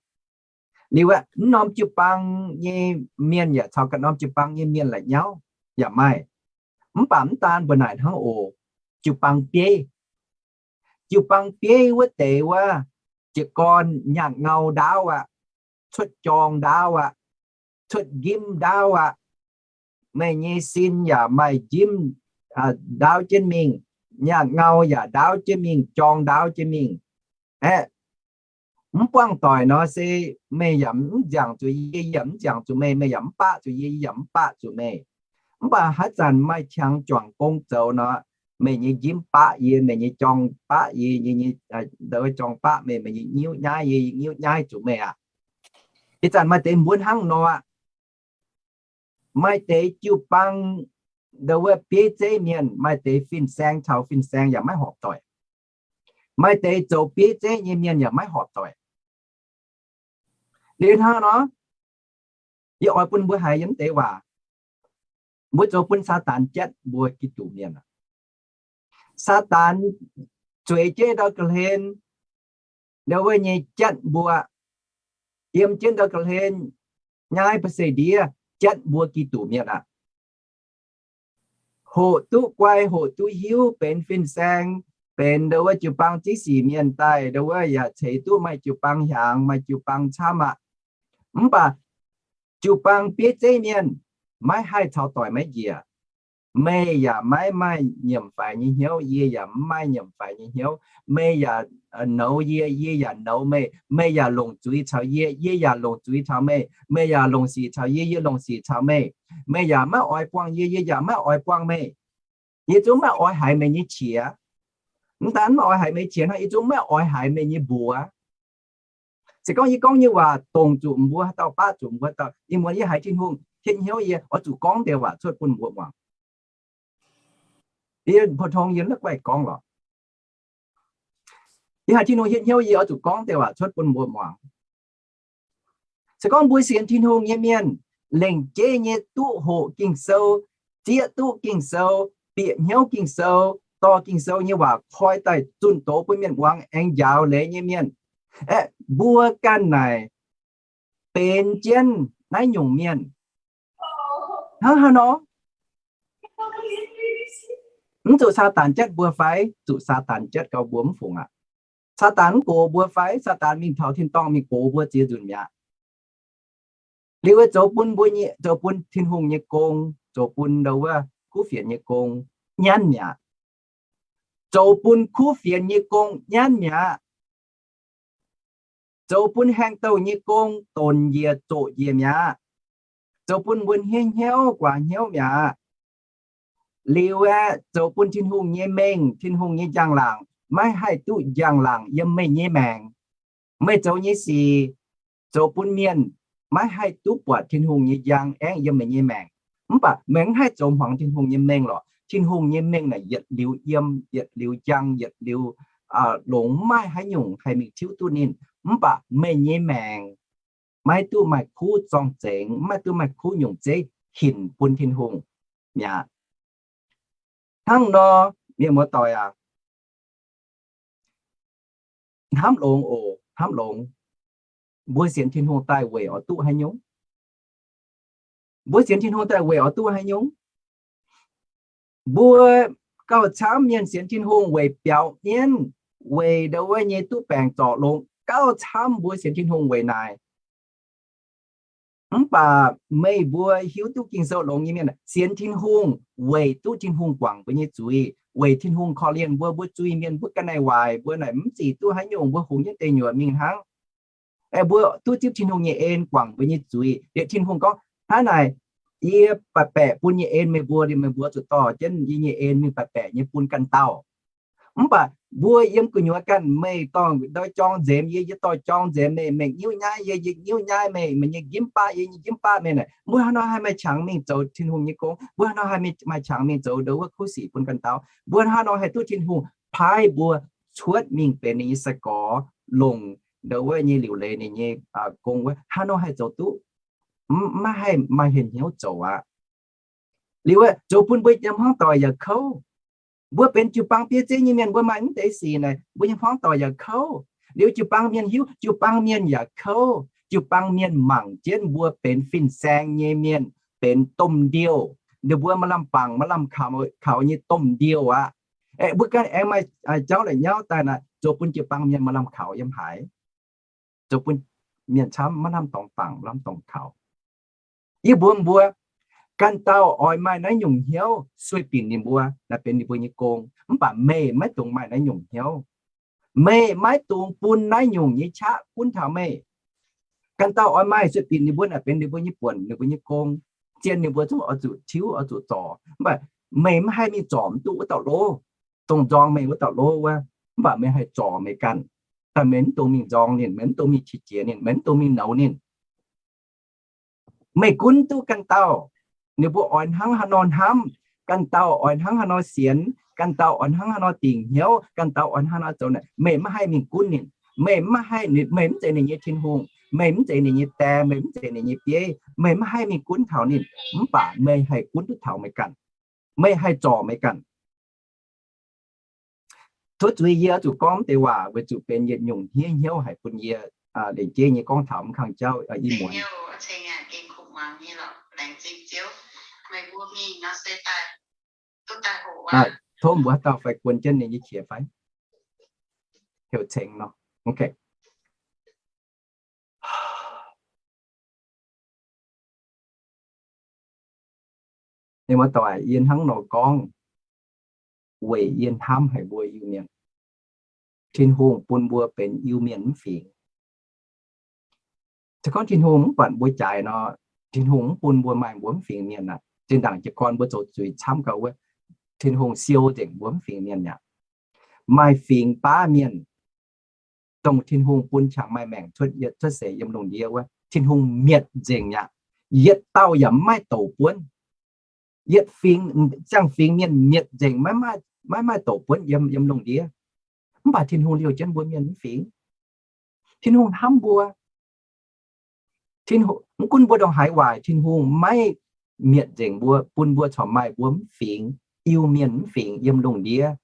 Liuz aqv, mv norm jiu-baang nyei mienh yaac caux ganh norm jiu-baang nyei mienh la'nyauv yaac maaih. Mv baac mv daan mbuo naaic hnangv oc. Jiu-baang bieiv, jiu-baang bieiv wuov deix wuov, jiez gorn nyaanh ngau ndaauv aqv, cuotv jorng ndaauv aqv, cuotv njimv ndaauv aqv. Meih nyei sin yaac maaih njimv ndaauv jienv mingh, nyaanh ngau yaac ndaauv jienv mingh, jorng ndaauv jienv mingh. Aeqv, mv buangh doic nor se meih yaac mv nziangc zuqc yie, yie yaac mv nziangc zuqc meih, meih yaac mv baqv zuqc yie, yie yaac mv baqv zuqc meih. Mv baac haaix zanc maaih qangx juangc gong zoux nor, meih nyei njimv baqv yie, meih nyei jorng baqv yie, yie nyei jorng baqv meih, meih nyei nyiuv nyaiv yie, yie nyiuv nyaiv zuqc meih aqv. Ih zanc maaih deix mbuo hnangv nor aqv. Maaih deix jiu-baang ndo wuov bieiv zeiv mienh, maaih deix fin-saeng caux fin-saeng yaac maiv horpc doic. Maaih deix zoux bieiv zeiv nyei mienh yaac maiv horpc doic. Liuz hnangv nor, yie oix bun mbuo haiz yiem deix waac, mbuo zoux bun Saadaan jatv mbuo Giduc mienh aqv. Saadaan zueiz jienv ndau ga'hlen, ndo wuov nyei jatv mbuo, yiem jienv ndau ga'hlen, nyaiv ba'seiv-ndiev jatv mbuo Giduc mienh aqv. Hoqc duqv guai, hoqc duqv hiuv, benx fin-saeng, benx ndo wuov jiu-baang ziv sic mienh daaih, ndo wuov yaac ceix duqv maaih jiu-baang hiaangx, maaih jiu-baang camv aqv. Mv baac jiu-baang bieiv zeiv mienh, maiv haih caux doic maiv njiec. Meih yaac maiv maaih nyiemc faix nyei hnyouv, yie yaac mv maaih nyiemc faix nyei hnyouv. Meih yaac nouz yie, yie yaac nouz meih. Meih yaac longc zuiz caux yie, yie yaac longc zuiz caux meih. Meih yaac longc sic caux yie, yie longc sic caux meih. Meih yaac maiv oix buangh yie, yie yaac maiv oix buangh meih. Yie zungv maiv oix haiz meih nyei qiex. Mv daan maiv oix haiz meih qiex hnangv, yie zungv maiv oix haiz meih nyei mbuox. Se gorngv yie gorngv nyei waac dongc zuqc mbuo haaix dauh, baav zuqc mbuo haaix dauh, ih muonz yie haiz Tin-Hungh hietv hnyouv yie oix zuqc gorngv deix waac cuotv bun mbuo muangx. Yie pou-tong yie maiv guaih gorngv lorqc. Yie haiz Tin-Hungh hietv hnyouv yie oix zuqc gorngv deix waac cuotv bun mbuo muangx. Se gorngv mbuo sienx Tin-Hungh nyei mienh, lengc jeiv nyei duqv hoqc Ging-Sou, zieqv duqv Ging-Sou, bieqc hnyouv Ging-Sou, dorh Ging-Sou nyei waac koi daaih zunh doz bun mienh muangx aengx njaaux leiz nyei mienh, aeqv, mbuo ganh naaic benx jienv naaiv nyungc mienh. Hnangv haaix nor? Mv zuqc Saadaan jatv mbuo fai? Zuqc Saadaan jatv gau, mbuo mv fungc aqv. Saadaan mv gox mbuo fai? Saadaan mingh taux tin-dorngh mingh gox mbuo ziex nzunc mi'aqv. Liuz zoux bun mbuo nyei, zoux bun Tin-Hungh nyei gong, zoux bun ndau wuov kuv fienx nyei gong nyanv mi'aqv. Zoux bun kuv fienx nyei gong nyanv mi'aqv. Zoux bun haengh douh nyei gong donx njiec zoqc njiec mi'aqv. Zoux bun mbuo hniev hnyouv guaax hnyouv mi'aqv. Liuz aeqv, zoux bun Tin-Hungh nyei mengh, Tin-Hungh nyei njang-laangc maiv haih duqv njang-laangc yiem meih nyei maengc. Meih zoux nyei sic zoux bun mienh maiv haih duqv buatc Tin-Hungh nyei njang aengv yiem meih nyei maengc. Mv baac meih mv haih zoux hmuangx Tin-Hungh nyei mengh lorqc. Tin-Hungh nyei mengh naaic yietc liuz yiem, yietc liuz njang, yietc liuz longx, mv maaih haaix nyungc haih mingh tiuv duqv ninh. Mv baac meih nyei maengc maiv duqv maaih kuv zorng-zengx, maiv duqv maaih kuv nyungc zeiv hinc bun Tin-Hungh mi'aqv. Hnangv nor, mienh muoz-doic aac, hnamv longx oc, hnamv longx. Mbuo sienx Tin-Hungh daaih weic oix duqv haaix nyungc? Mbuo sienx Tin-Hungh daaih weic oix duqv haaix nyungc? Mbuo gauh camv mienh sienx Tin-Hungh weic biaux mienv, weic ndau wuov nyei duqv baengc zorc longx, gauh camv mbuo sienx Tin-Hungh weic naaic. Mv baac meih mbuo hiuv duqv Ging-Sou longx nyei mienh sienx Tin-Hungh weic duqv Tin-Hungh guangc mbuo nyei zuiz, weic Tin-Hungh korv-lienh mbuo, mbuo zuiz mienh, mbuo ga'naaiv waaic, mbuo naaic mv zic duqv haaix nyungc, mbuo hungx jienv deic nyuoqc mingh hnangv. Aeqv, mbuo duqv zipv Tin-Hungh nyei en guangc mbuo nyei zuiz. Liuz Tin-Hungh gorngv, hnangv naaic, yie baeqc baeqc bun nyei en meih mbuo, liuz meih mbuo zuqc dorh jienv yie nyei en mingh baeqc baeqc nyei bun ganh dauh. Mv baac mbuo yiem gu'nyuoz ganh, meih dorh ndau jorng nzemx yie, yie dorh jorng nzemx meih, meih nyiuv nyaiv yie, yie nyiuv nyaiv meih, meih nyei njimv baqv yie nyei njimv baqv meih naaic, mbuo haaix nor haih maaih qangx mingh zoux Tin-Hungh nyei gong? Mbuo haaix nor haih maaih qangx mingh zoux ndau wuov kuv sic bun ganh dauh? Mbuo haaix nor haih duqv Tin-Hungh paaiv mbuo cuotv mingh benx ninh nyei sai-gorx, longc ndau wuov nyei liuc leiz ninh nyei gong wuov? Haaix nor haih zoux duqv? Mv, maiv haih maaih hienh hnyouv zoux aqv. Liuz wuov, zoux bun mbuo nyei hmuangv doic yaac kouv. Mbuo benx jiu-baang bieiv zeiv nyei mienh, mbuo maaih mv deix sic naaic, mbuo nyei hmuangv doic yaac kouv. Liuz jiu-baang mienh hiuv, jiu-baang mienh yaac kouv. Jiu-baang mienh mangc jienv mbuo benx fin-saeng nyei mienh, benx domh ndiouh. Ninh mbuo maaih lamh bangc maaih lamh kaux, kaux nyei domh ndiouh aqv. Aeqv, mbuo ganh aengx maaih jauv la'nyauv daaih naaic, zoux bun jiu-baang mienh maaih lamh kaux yiem haaix? Zoux bun mienh camv maiv lamh dorngx bangc, lamh dorngx kaux. Yie mbuox mbuo, ganh dauh oix maaih naaiv nyungc hnyouv sueih binc ninh mbuo, naaiv benx ninh mbuo nyei gong. Mv baac meih maiv dungx maaih naaiv nyungc hnyouv. Meih maiv dungx bun naaiv nyungc nyei qaqv gunv taux meih. Ganh dauh oix maaih sueih binc ninh mbuo, naaiv benx ninh mbuo nyei buonc, ninh mbuo nyei gong. Zien ninh mbuo zungv oix zuqc tiuv, oix zuqc zorc. Mv baac meih maiv haih mingh zorc mv duqv wuov dauh lov, dongh nzorng meih wuov dauh lov wuov. Mv baac meih haih zorc meih ganh. Daaih meih mv dungx mingh nzorng ninh, meih mv dungx mingh qiex jiez ninh, meih mv dungx mingh nouz ninh. Meih gunv duqv ganh dauh, ninh mbuo oix hnangv haaix nor hnamv, ganh dauh oix hnangv haaix nor sienx, ganh dauh oix hnangv haaix nor dingc hnyouv, ganh dauh oix hnangv haaix nor zoux naaic, meih maiv haih mingh gunv ninh. Meih maiv haih, meih mv zeiz ninh nyei Tin-Hungh, meih mv zeiz ninh nyei die, meih mv zeiz ninh nyei bieiv, meih maiv haih mingh gunv taux ninh. Mv baac meih haih gunv duqv taux meih ganh. Meih haih zorc meih ganh. Tov zuiz yie oix zuqc gorngv deix waac weic zuqc benx yietc nyungc hniev hnyouv haic bun yie lengc jeiv nyei gorngv taux mv kang jauv i muonz. Tov mbuo haaix dauh fai guon jienv ninh nyei qiex fai? Heuc cengx nor. Ninh mbuo doic, yie hnangv nor gorngv weic yie hnamv haic mbuo Iu-Mienh. Tin-Hungh bun mbuo benx Iu-Mienh mv fingx. Se gorngv Tin-Hungh mv buatc mbuo jaaix nor, Tin-Hungh mv bun mbuo maaih mbuo mv fingx mienh aqv. Zinh ndaangc jiez gorn mbuo zoux zuiz camv gau wuov, Tin-Hungh siou nzengc mbuo mv fingx mienh aqv. Maaih fingx baav mienh, dongh Tin-Hungh bun qangx maaih maengc cuotv, cuotv seix yiem lungh ndiev wuov, Tin-Hungh mietc nzengc aqv. Yietc dauh yaac mv maaih douc buonv. Yietc fingx, ziangh fingx mienh mietc nzengc, maiv maaih douc buonv yiem, yiem lungh ndiev. Mv baac Tin-Hungh liouh jienv mbuo mienh mv fingx. Tin-Hungh hnamv mbuo. Tin-Hungh, mv gunv mbuo ndongc haaix waaic, Tin-Hungh maiv mietc nzengc mbuo, bun mbuo corc maaih mbuo mv fingx, Iu-Mienh mv fingx yiem lungh ndiev,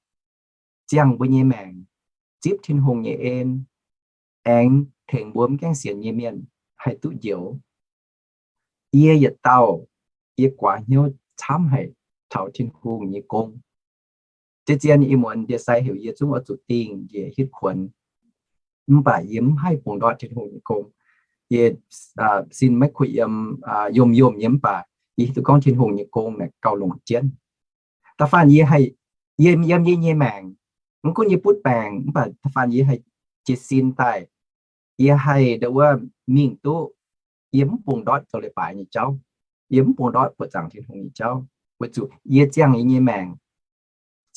ziangh mbuo nyei maengc, zipv Tin-Hungh nyei en, aengx tengx mbuo mv gaengh sienx nyei mienh haih duqv njoux. Yie yietc dauh, yie guaax hnyouv camv haic taux Tin-Hungh nyei gong. Zien-zien ih muonz ndie-sai heuc yie zungv oix zuqc dingh njiec hitv kuonx, mv baac yie mv haih bungx ndortv Tin-Hungh nyei gong. Yie sin maiv kuh yiem, yomh yomh nyei, mv baac yie hiuv duqv gorngv Tin-Hungh nyei gong naaic gauh longc jienv. Da'faanh yie haih yiem yie nyei maengc, mv gunv yie butv baengc, mv baac da'faanh yie haih jiez sin daaih, yie haih ndau wuov mingh duqv, yie mv bungx ndortv zoux leiz-baaix nyei jauv, yie mv bungx ndortv buoqc zaangc Tin-Hungh nyei jauv, weic zuqc yie ziangh yie nyei maengc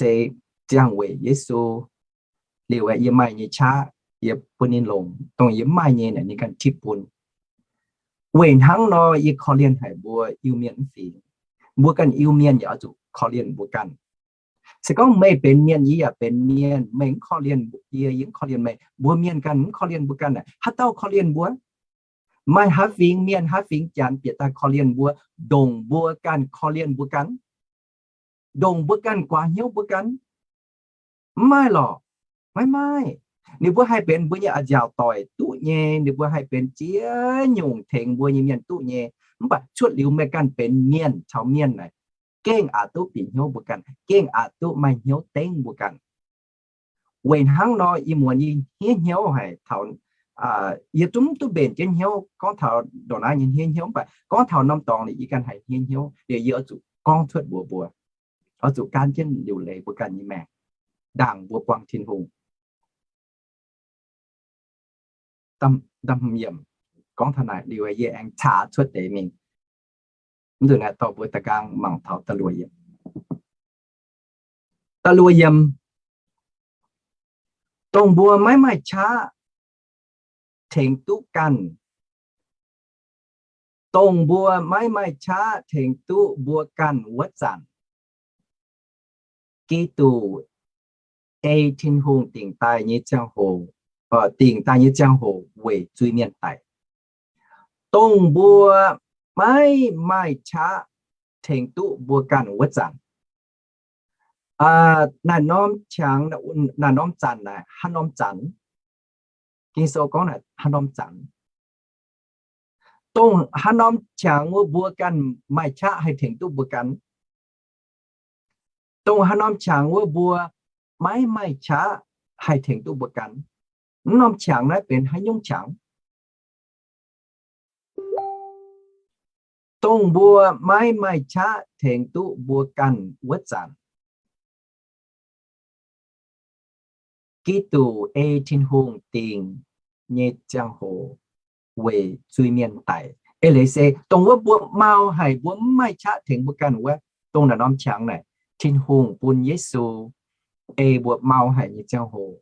se ziangh weic Yesu. Liuz aeqv, yie maaih nyei qaqv yie bun ninh longc, dongh yie mv maaih nyei naaic ninh ganh tipv bun. Weic hnangv nor yie korv-lienh haic mbuo Iu-Mienh mv fingx. Mbuo ganh Iu-Mienh yaac oix zuqc korv-lienh mbuo ganh. Se gorngv meih benx mienh, yie yaac benx mienh, meih mv korv-lienh yie, yie mv korv-lienh meih, mbuo mienh ganh mv korv-lienh mbuo ganh aeqv, haaix dauh korv-lienh mbuo? Maaih haaix fingx mienh, haaix fingx Janx bieqc daaih korv-lienh mbuo? Ndongc mbuo ganh korv-lienh mbuo ganh. Ndongc mbuo ganh guaax hnyouv mbuo ganh. Mv maaih lorqc. Maiv maaih. Ninh mbuo haih benx mbuo nyei a'nziaauc doic duqv nyei, ninh mbuo haih benx ziex nyungc tengx mbuo nyei mienh duqv nyei. Mv baac cuotv liuz meih ganh benx mienh caux mienh naaic, gengh aqc duqv bieqc hnyouv mbuo ganh, gengh aqc duqv maaih hnyouv dengv mbuo ganh. Weic hnangv nor ih muonz yie hniev hnyouv haic taux, yie zungv duqv mbenc jienv hnyouv gorngv taux ndongc naaiv nyei hniev hnyouv, mv baac gorngv taux norm dorngx liuz yie ganh haiz hniev hnyouv. Liuz yie oix zuqc gorngv cuotv mbuox mbuo, oix zuqc gaanv jienv liuc leiz mbuo ganh nyei maengc, ndaangc mbuo buangh Tin-Hungh. Yiemc, gorngv taux naaic liuz yie aengx caax cuotv deix mingh. Mv nzunc naaiv dorh mbuo da'gaang mangc taux da'luoqc yiemc. Da'luoqc yiemc, dongh mbuo maiv maaih qaqv tengx duqv ganh, dongh mbuo maiv maaih qaqv tengx duqv mbuo ganh wuov zanc, Giduc ei Tin-Hungh dingc daaih nyei ziangh hoc, dingc daaih nyei ziangh hoc weic zuiz-mienh daic. Dongh mbuo maiv maaih qaqv tengx duqv mbuo ganh wuov zanc, naaiv norm qangx, naaiv norm zanc naaic, haaix norm zanc? Ging-Sou gorngv naaic haaix norm zanc? Dongh haaix norm qangx wuov mbuo ganh maaih qaqv haih tengx duqv mbuo ganh? Dongh haaix norm qangx wuov mbuo maiv maaih qaqv haih tengx duqv mbuo ganh? Mv norm qangx naaiv benx haaix nyungc qangx? Dongh mbuo maiv maaih qaqv tengx duqv mbuo ganh wuov zanc, Giduc ei Tin-Hungh dingc nyei ziangh hoc weic zuiz-mienh daic. Eix leiz se dongh wuov mbuo mau haic, mbuo mv maaih qaqv tengx mbuo ganh wuov, dongh naaiv norm qangx naaic, Tin-Hungh bun Yesu ei mbuo mau haic nyei ziangh hoc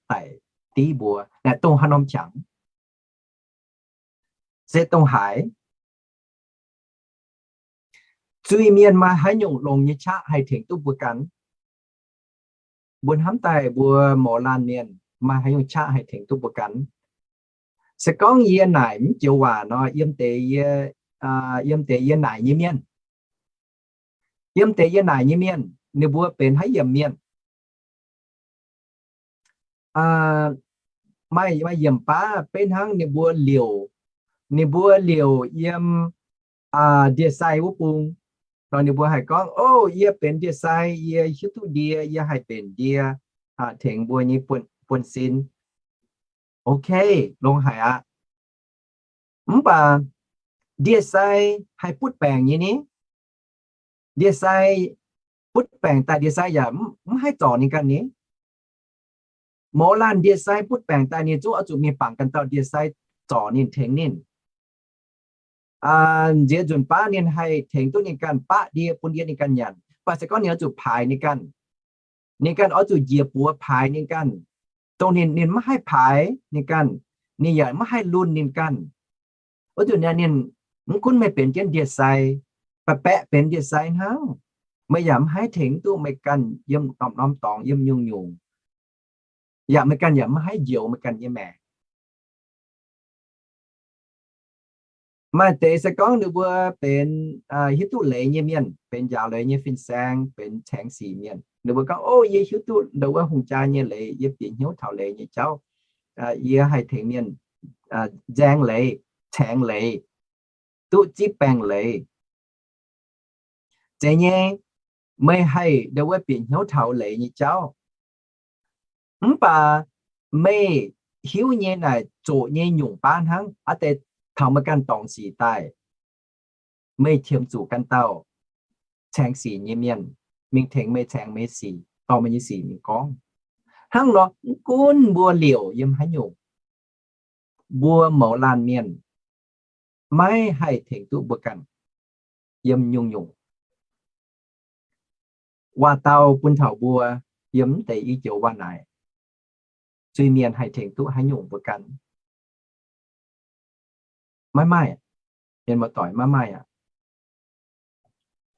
daic div mbuo. Naaiv dongh haaix norm qangx? Se dongh haaix? Zuiz-mienh maaih haaix nyungc longx nyei qaqv haih tengx duqv mbuo ganh? Mbuo hnamv daaih mbuo mouz laanh mienh maaih haaix nyungc qaqv haih tengx duqv mbuo ganh? Se gorngv yie naaic mv joux waac nor, yiem deix yie, yiem deix yie naaic nyei mienh, yiem deix yie naaic nyei mienh, ninh mbuo benx haaix yiemc mienh? Maaih, maaih yiemc baav beiv hnangv ninh mbuo liouc, ninh mbuo liouc yiem ndie-sai wuov bung, nor ninh mbuo haih gorngv, O, yie benx ndie-sai, yie hiuv duqv ndie, yie haih mbenc ndie tengx mbuo nyei buonv-sin. Ok, longx haic aqv. Mv baac ndie-sai haih butv baengc nyei ni? Ndie-sai butv baengc daaih, ndie-sai yaac mv haih zorc ninh ganh ni. Mouz laanh ndie-sai butv baengc daaih, ninh zungv oix zuqc mingh bangc ganh dauh ndie-sai zorc ninh, tengx ninh. Nziex nzunc baav ninh haih tengx duqv ninh ganh, baqv ndie bun ndie ninh ganh nyanc. Mv baac se gorngv ninh oix zuqc paaix ninh ganh, ninh ganh oix zuqc njiec buoz paaix ninh ganh. Dongh ninh, ninh maiv haih paaix ninh ganh, ninh yaac maiv haih lunh ninh ganh. Wuov zanc naaiv ninh, mv gunv meih benx jienv ndie-sai, baeqc baeqc benx ndie-sai hnangv, meih yaac mv haih tengx duqv meih ganh yiem norm-norm dorngx, yiem nyungc-nyungc, yaac meih ganh yaac mv haih njoux meih ganh nyei maengc. Maaih deix se gorngv ninh mbuo benx hiuv duqv leiz nyei mienh, benx njaaux leiz nyei fin-saeng, benx caengx sic mienh, ninh mbuo gorngv, O, yie hiuv duqv ndau wuov hungh jaa nyei leiz, yie bieqc hnyouv taux leiz nyei jauv, yie haih tengx mienh nzaeng leiz, caengx leiz, duqv zipv baengh leiz. Zeiz nyei, meih haih ndau wuov bieqc hnyouv taux leiz nyei jauv. Mv baac meih hiuv nyei naaic zoqc nyei nyungc baav hnangv, aa deix taux meih ganh dorngc sic daaih, meih qiemx zuqc ganh dauh caengx sic nyei mienh mingh tengx meih caengx meih sic, dorh meih nyei sic mingh gorngv. Hnangv nor, mv gunv mbuo liouc yiem haaix nyungc, mbuo mouz laanh mienh maiv haih tengx duqv mbuo ganh yiem nyungc-nyungc. Waac-dauh bun taux mbuo yiem mv deix i joux waac naaic, zuiz-mienh haih tengx duqv haaix nyungc mbuo ganh? Maiv maaih. Mienh muoz-doic, maiv maaih aqv.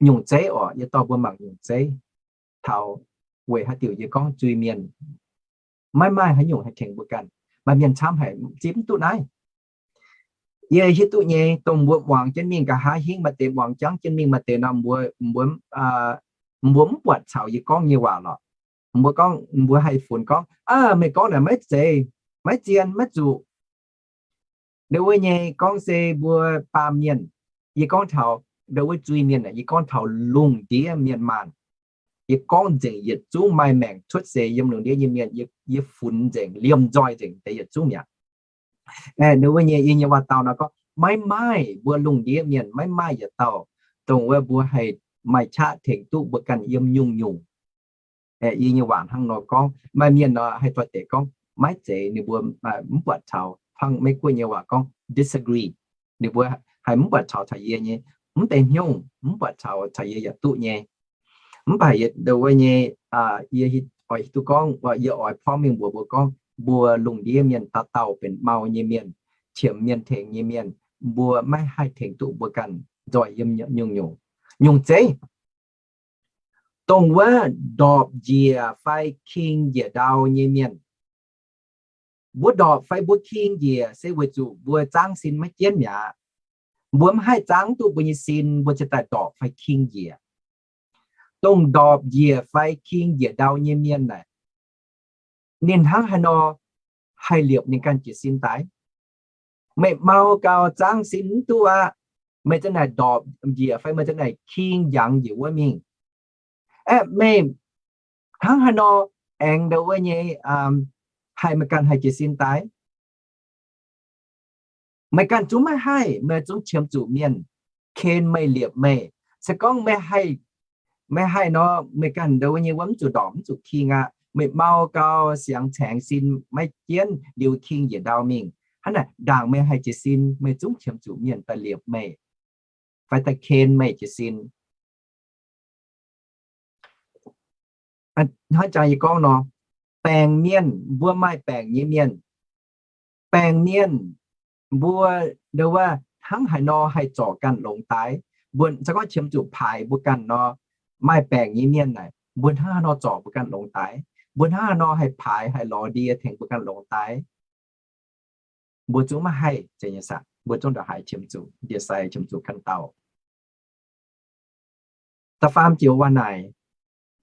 Nyungc zeiv oc, yie dorh mbuo mangc nyungc zeiv. Taux weic haaix diuc yie gorngv zuiz-mienh maiv maaih haaix nyungc haih tengx mbuo ganh? Maaih mienh camv haic, zipv mv duqv naaiv. Yie hiuv duqv nyei, dongh mbuo muangx jienv mingh nqa'haav hingv, maaih deix muangx jangv jienv mingh, maaih deix nor mbuo, mbuo, mbuo mv buatc caux yie gorngv nyei waac lorqc. Mbuo gorngv, mbuo haih funx gorngv, Aav, meih gorngv naaic maiv zeiz, maiv zien, maiv zuqc. Ndau wuov nyei gorngv se mbuo baamh mienh, yie gorngv taux ndau wuov zuiz-mienh aeqv, yie gorngv taux lungh ndiev mienh maanh. Yie gorngv nzengc yietc zungv maaih maengc cuotv seix yiem lungh ndiev nyei mienh, yie funx nzengc, liemh nzoih nzengc deix yietc zungv mi'aqv. Ndau wuov nyei yie nyei waac-dauh nor gorngv, maiv maaih, mbuo lungh ndiev mienh maiv maaih yietc dauh dongh wuov mbuo haih maaih qaqv tengx duqv mbuo ganh yiem nyungc-nyungc. Yie nyei waac hnangv nor gorngv, maaih mienh nor haih doix-dekc gorngv maiv zeiz, ninh mbuo mv buatc caux. Hnangv Meiv-Guoqv nyei waac gorngv disagree. Ninh mbuo haih mv buatc caux taux yie nyei, mv deix hnyouv mv buatc caux, caux yie yaac duqv nyei. Mv baac ndau wuov nyei, yie oix hiuv duqv gorngv, yie oix porv mengh mbuox mbuo gorngv, mbuo lungh ndiev mienh dauh dauh benx mau nyei mienh, qiemx mienh tengx nyei mienh, mbuo maiv haih tengx duqv mbuo ganh nzoih yiem nyungc-nyungc. Nyungc zeiv, dongh wuov ndorpc njiec fai king njiec ndau nyei mienh. Mbuo ndorpc fai mbuo king njiec se weic zuqc mbuo zaangv sin maiv jienv mi'aqv. Mbuo mv haih zaangv duqv mbuo nyei sin, mbuo ziouc daaih ndorpc fai king njiec. Dongh ndorpc njiec fai king njiec ndau nyei mienh naaic, ninh hnangv haaix nor haih liepc ninh ganh jiez sin daaih? Meih mau gau zaangv sin mv duqv aqv, meih ziouc naaic ndorpc njiec fai meih ziouc naaic king njangx njiec wuov mingh. Aeqv, meih hnangv haaix nor aengx ndau wuov nyei haih meih ganh haih jiez sin daaih? Meih ganh zungv maiv haih, meih zungv qiemx zuqc mienh ken meih, liepc meih. Se gorngv meih haih, meih haih nor, meih ganh ndau wuov nyei wuov mv zuqc ndorpc, mv zuqc king aqv. Meih mau gau siangx caengx sin maiv jienv liuz king njiec ndau mingh. Hnangv naaic ndaangc meih haih jiez sin, meih zungv qiemx zuqc mienh daaih liepc meih fai daaih ken meih jiez sin. Hnangv jangx yie gorngv nor, baengc mienh, mbuo maaih baengc nyei mienh. Baengc mienh, mbuo ndau wuov hnangv haaix nor haih zorc ganh longx daaih? Mbuo se gorngv qiemx zuqc paaix mbuo ganh nor, maaih baengc nyei mienh naaic, mbuo hnangv haaix nor zorc mbuo ganh longx daaih? Mbuo hnangv haaix nor haih paaix, haih lorz ndie tengx mbuo ganh longx daaih? Mbuo zungv maiv haih, mbuo zungv ndongc haaix qiemx zuqc ndie-sai, qiemx zuqc ganh dauh. Da'faam joux waac naaic,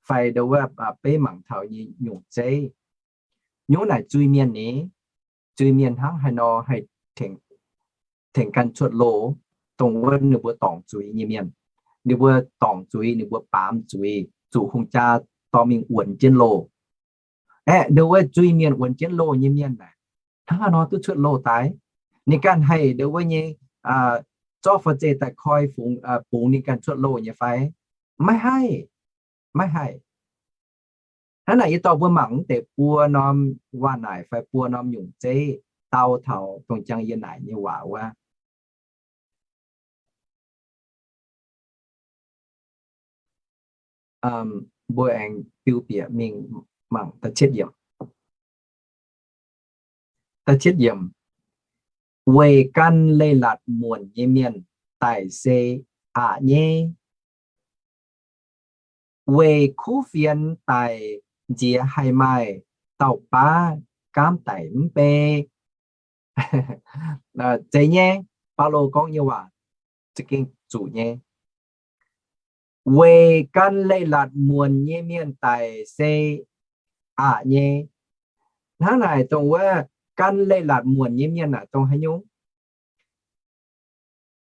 fai ndau wuov beiv mangc taux nyei nyungc zeiv, nyungc naaic zuiz-mienh ni, zuiz-mienh hnangv haaix nor haih tengx ganh cuotv loh, dongh wuov ninh mbuo dorngc zuiz nyei mienh. Ninh mbuo dorngc zuiz, ninh mbuo baamz zuiz, zuqc hungh jaa dorh mingh wuonx jienv loh. Aeqv, ndau wuov zuiz-mienh wuonx jienv loh nyei mienh naaic, hnangv haaix nor duqv cuotv loh daaih? Ninh ganh haih ndau wuov nyei zorqv fai zeiz daaih koi fungx, bungx ninh ganh cuotv loh nyei fai? Maiv haih, maiv haih. Hnangv naaic yie dorh mbuo mangc mv deix buo norm waac-naaic fai buo norm nyungc zeiv dau taux dongh jangx yie naaic nyei waac wuov. Mbuo aengx biu bieqc mingh mangc da'cietv yiemc. Da'cietv yiemc, weic gan leiz-latc muonc nyei mienh daic se aqc nyei. Weic kuv fienx daic nziex haih maaih dauh baav gaamv daic mv bei? Zeiz nyei, Baulo gorngv nyei waac za'gengh zuqc nyei. Weic gan leiz-latc muonc nyei mienh daic se aqc nyei. Hnangv naaic dongh wuov gan leiz-latc muonc nyei mienh naaic dongh haaix nyungc?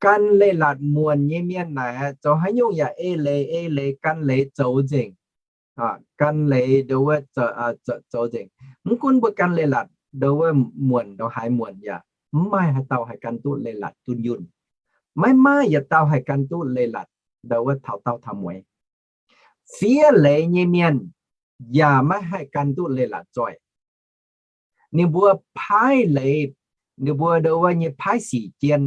Gan leiz-latc muonc nyei mienh naaic zoux haaix nyungc yaac ei leiz ei leiz gan leiz zoux nzengc. Gan leiz ndo wuov zoux nzengc. Mv gunv mbuo gan leiz-latc ndo wuov muonc ndo haaix muonc yaac mv maaih haaix dauh haih gan duqv leiz-latc dunh yunh. Maiv maaih yietc dauh haih gan duqv leiz-latc ndo wuov taux daauh taux mueiz. Fiev leiz nyei mienh yaac maiv haih gan duqv leiz-latc zoih. Ninh mbuo paaiv leiz, ninh mbuo ndo wuov nyei paaiv sic jien.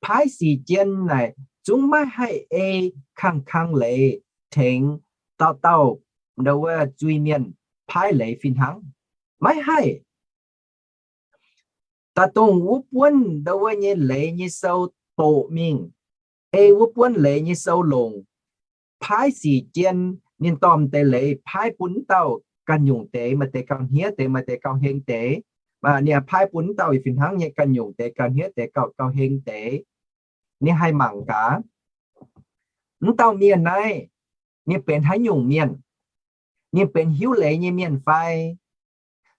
Paaiv sic jien naaic zungv maiv haih ei kang-kang leiz tengx dauh dauh ndo wuov zuiz-mienh paaiv leiz fih hnangv. Maiv haih. Daaih dongh wuov buonv ndo wuov nyei leiz nyei sou doqc mingh, ei wuov buonv leiz nyei sou longc, paaiv sic jien, ninh dorh m'deix leiz paaiv bun wuov dauh ganh nyungc deix, maaih deix gauh hniev deix, maaih deix gauh heng deix. Ninh paaiv bun wuov dauh fih hnangv nyei ganh nyungc deix, gauh hniev deix, gauh, gauh heng deix. Ninh haih mangc gaax, wuov dauh mienh naaiv, ninh benx haaix nyungc mienh? Ninh benx hiuv leiz nyei mienh fai?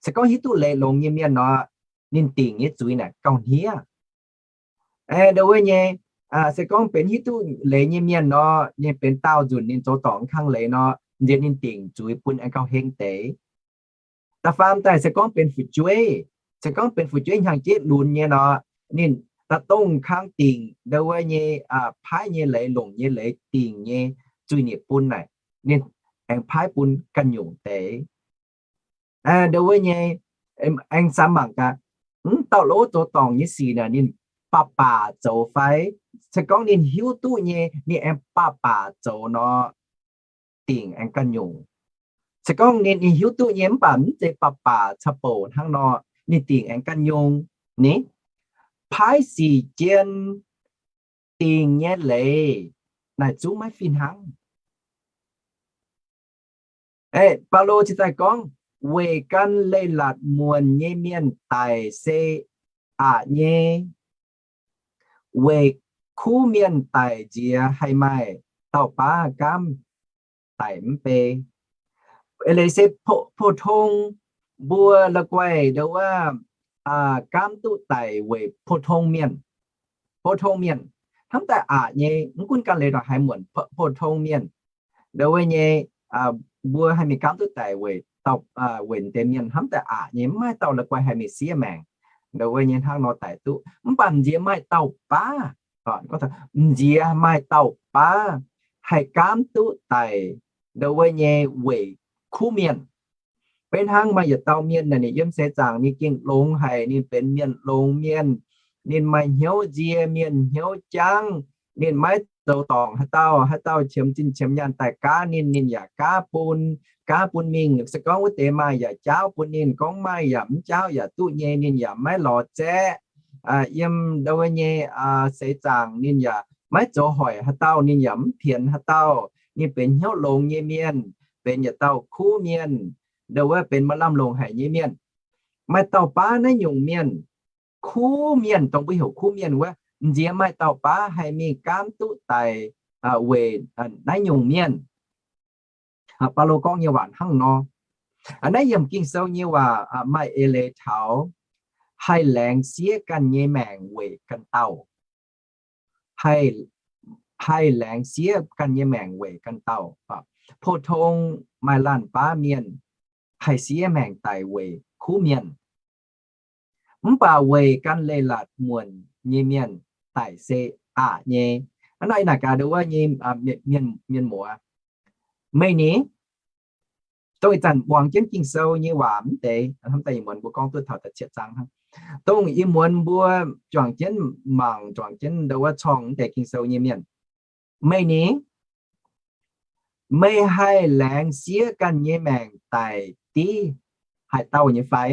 Se gorngv hiuv duqv leiz longx nyei mienh nor, ninh dingc nyei zuiz naaic gauh hniev. Ndo wuov nyei, se gorngv benx hiuv duqv leiz nyei mienh nor, ninh benx daauh nzunc ninh zoux dorngc kang leiz nor, nziex ninh dingc zuiz bun aengx gauh heng deix. Da'faam daaih se gorngv benx fu'jueiv, se gorngv benx fu'jueiv hnyangx-jeiv lunx nyei nor, ninh daaih dongh kang dingc ndo wuov nyei paaiv nyei leiz, longc nyei leiz, dingc nyei zuiz-nipc bun naaic, ninh aengx paaiv bun ganh nyungc deix. Ndo wuov nyei, aengx samx mangc gaax, mv dauh lov zoux dorngc nyei sic naaic ninh baac baac zoux fai? Se gorngv ninh hiuv duqv nyei, ninh aengx baac baac zoux nor, dingc aengx ganh nyungc. Se gorngv ninh, ninh hiuv duqv nyei mv baac mv zeiz baac baac caux bouc hnangv nor, ninh dingc aengx ganh nyungc ni. Paaiv sic jien, dingc nyei leiz naaic zungv maiv fih hnangv. Baulo ziouc daaih gorngv, weic gan leiz-latc muonc nyei mienh daic se aqc nyei. Weic kuv mienh daic nziex haih maaih dauh baav gaamv daic mv bei? Eix leiz se pou tong mbuo la'guaih ndo wuov gaamv duqv daic weic pou tong mienh. Pou tong mienh hnamv daaih aqc nyei, mv gunv gan leiz ndongc haaix muonc, pou tong mienh ndo wuov nyei, mbuo haih mingh gaamv duqv daic weic dauh, weic deix mienh hnamv daaih aqc nyei, mv maaih dauh la'guaih haih mingh siev maengc ndo wuov nyei hnangv nor daic duqv. Mv baac nziex maaih dauh baav, nziex maaih dauh baav haih gaamv duqv daic ndo wuov nyei weic kuv mienh. Beiv hnangv maaih yietc dauh mienh naaic, ninh yiem seix zaangc ninh gengh longx haic, ninh benx mienh longx mienh, ninh maaih hnyouv nzie, mienh hnyouv jangv, ninh maiv zoux dorngc haaix dauh, haaix dauh qiemx zinh qiemx nyaanh daaih gaav ninh, ninh yaac gaav bun, gaav bun mingh. Se gorngv wuov deix maaih yaac jaauv bun ninh, gorngv maaih yaac mv jaauv yaac duqv nyei, ninh yaac maiv lorz zaeqv. Yiem ndo wuov nyei seix zaangc ninh yaac maiv zoux hoic haaix dauh, ninh yaac mv pienx haaix dauh. Ninh benx hnyouv longx nyei mienh, benx yietc dauh kuv mienh, ndo wuov benx maaih lamh longc haic nyei mienh. Maaih dauh baav naaiv nyungc mienh, kuv mienh, dongh mbuo heuc kuv mienh wuov, nziex maaih dauh baav haih mingh gaamv duqv daic weic naaiv nyungc mienh. Baulo gorngv nyei waac hnangv nor. Naaiv yiemc Ging-Sou nyei waac maaih eix leiz taux haih laengz siev ganh nyei maengc weic ganh dauh. Haih, haih laengz siev ganh nyei maengc weic ganh dauh. Pou-tong maaih laanh baav mienh haih siev maengc daic weic kuv mienh. Mv baac weic gan leiz-latc muonc nyei mienh daic se aqc nyei. Hnangv naaic gaax ndau wuov nyei mienh muoz, meih ni, dongh ih zanc muangx jienv Ging-Sou nyei waac mv deix, hnamv daaih ih muonz mbuo gorngv duqv taux da'cietv zaang hnangv, dongh ih muonz mbuo juangc jienv mangc, juangc jienv ndau wuov corng mv deix Ging-Sou nyei mienh, meih ni, meih haih laengz siev ganh nyei maengc daic div haaix dauh nyei fai?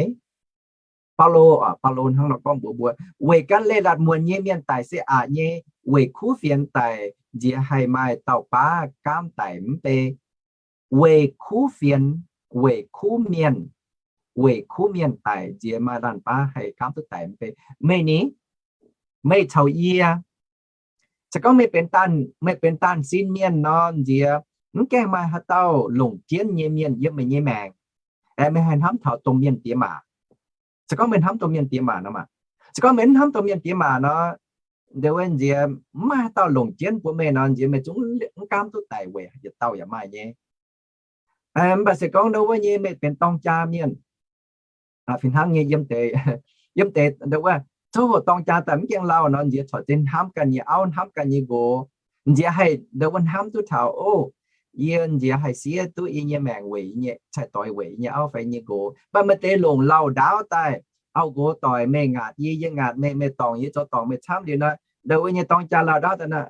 Baulo, Baulo hnangv nor gorngv mbuox mbuo, weic gan leiz-latc muonc nyei mienh daic se aqc nyei, weic kuv fienx daic nziex haih maaih dauh baav gaamv daic mv bei. Weic kuv fienx, weic kuv mienh, weic kuv mienh daic nziex maaih laanh baav haih gaamv duqv daic mv bei. Meih ni, meih caux yie, se gorngv meih benx, meih benx daanh sin mienh nor nziex mv gaengh maaih haaix dauh longc jienv nyei mienh yiem meih nyei maengc, aengx meih haih hnamv taux domh mienh diex maac. Se gorngv meih hnamv domh mienh diex maac nor maah, se gorngv meih mv hnamv domh mienh diex maac nor, ndau wuov nziex mv maaih haaix dauh longc jienv bun meih nor nziex meih zungv mv gaamv duqv daic weic yietc dauh yaac maaih nyei. Mv baac se gorngv ndau wuov nyei meih benx dorng jaa mienh, fih hnangv nyei yiem deix, yiem deix ndau wuov coqv hoc dorng jaa daaih mv gaengh lauh nor nziex corc zengv hnamv ganh nyei auv, hnamv ganh nyei nqox, nziex haih ndau wuov hnamv duqv taux, o, yie nziex haih siev duqv yie nyei maengc weic, cai doix weic yie nyei auv fai yie nyei nqox. Mv baac maaih deix longc lauh ndaauv daaih, auv-nqox doic meih ngaatc yie, yie ngaatc meih, meih dorngc yie zoux dorngc meih camv liuz nor, ndau wuov nyei dorng jaa lauh ndaauv daaih nor,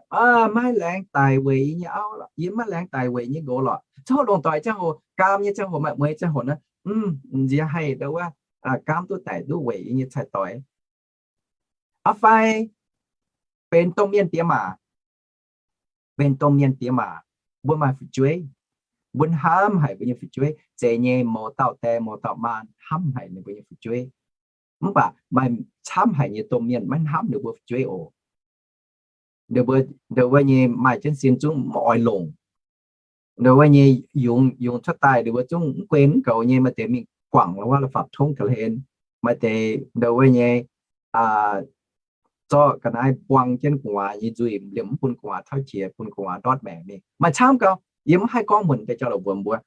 maiv laengz daic weic yie nyei auv, yie maiv laengz daic weic yie nyei nqox lorqc. Coqv hoc longc doic ziangh hoc, gaam nyei ziangh hoc, maaih mueiz ziangh hoc nor, nziex haih ndau wuov gaamv duqv daic duqv weic yie nyei cai doix. Aa fai benx domh mienh diex maac, benx domh mienh diex maac, mbuo maaih fu'jueiv, mbuo hnamv haic mbuo nyei fu'jueiv, zeiz nyei mouz dauh die mouz dauh maa hnamv haic ninh mbuo nyei fu'jueiv. Mv baac maaih camv haic nyei domh mienh maiv hnamv ninh mbuo fu'jueiv oc. Ndau wuov nyei maaih jienv sin zungv mv oix longc. Ndau wuov nyei yungz, yungz cuotv daaih ndau wuov zungv mv guen mv goux nyei, maaih deix mingh guangc wuov la'fapv tongv ga'hlen, maaih deix ndau wuov nyei zorqv ga'naaiv buang jienv gu'nguaaz nyei nzuih liemh mv bun gu'nguaaz tauv qiex, bun gu'nguaaz ndortv maengc mingh. Maaih camv gau, yie mv haih gorngv muonc deix jauv-louc mbuox mbuo.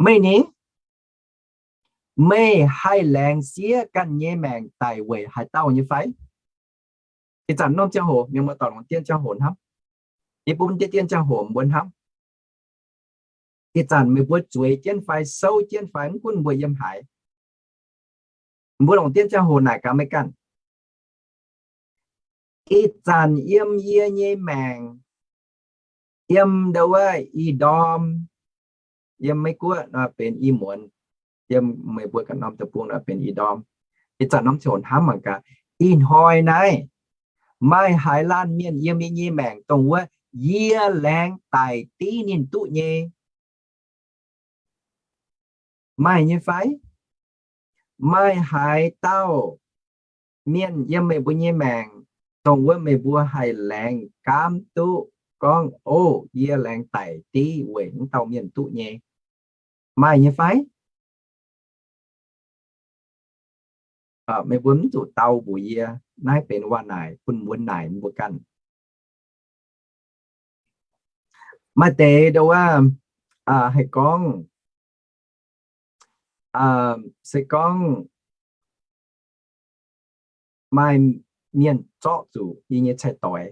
Meih ni, meih haih laengz siev ganh nyei maengc daic weic haaix dauh nyei fai? Ih zanc norm ziangh hoc mienh muoz-doic longc dien ziangh hoc hnamv, yie bun dien dien ziangh hoc mbuo hnamv. Ih zanc meih mbuo zueiz jienv fai souv jienv fai mv gunv mbuo yiem haaix, mbuo longc dien ziangh hoc naaic gaax meih ganh. Ih zanc yiem yie nyei maengc, yiem ndau wuov ih ndorm, yiem Meiv Guoqv nor benx ih muonz, yiem meih mbuo ganh norm deic-bung nor benx ih ndorm. Ih zanc norm ziangh hoc hnamv mangc gaax, ih hnoi naaiv maaih haaix laanh mienh yiem yie nyei maengc dongh wuov yie laengz daic div ninh duqv nyei? Maaih nyei fai? Maaih haaix dauh mienh yiem meih mbuo nyei maengc dongh wuov meih mbuo haih laengz gaamv duqv gorngv, o, yie laengz daic div weic wuov dauh mienh duqv nyei? Maaih nyei fai? Meih mbuo mv zuqc dau mbuox yie. Naaiv benx waac-naaic bun mbuo naaic mbuo ganh. Maaih deix ndau wuov haih gorngv, se gorngv maaih mienh zorqv zuqc yie nyei cai-doix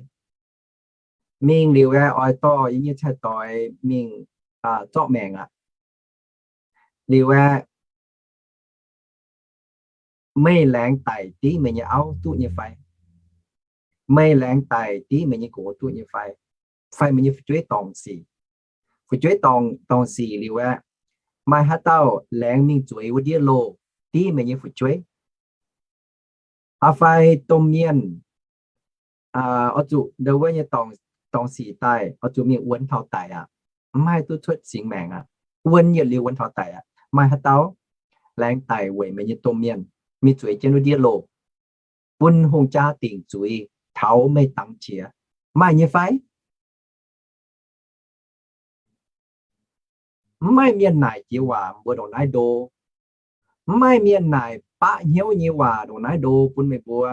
mingh liuz aeqv, oix dorh yie nyei cai-doix mingh zorqv maengc aqv. Liuz aeqv, meih laengz daic div meih nyei auv duqv nyei fai? Meih laengz daic div meih nyei nqox duqv nyei fai? Fai meih nyei fu'jueiv dorngc sic? Fu'jueiv dorngc, dorngc sic liuz aeqv, maaih haaix dauh laengz mingh zueiz wuov ndiev loh div meih nyei fu'jueiv? Aa fai domh mienh oix zuqc ndau wuov nyei dorngc sic daaih oix zuqc mingh wuonx taux daic aqv, mv haih duqv cuotv singx maengc aqv, wuonx yietc liuz wuonx taux daic aqv. Maaih haaix dauh laengz daic weic meih nyei domh mienh mingh zueiz jienv wuov ndiev loh, bun hungh jaa dingc zuiz taux meih dangx qiex? Maaih nyei fai? Mv maaih mienh naaic jiex waac mbuo ndongc naaiv ndo. Mv maaih mienh naaic baqv hnyouv nyei waac ndongc naaiv ndo bun meih mbuo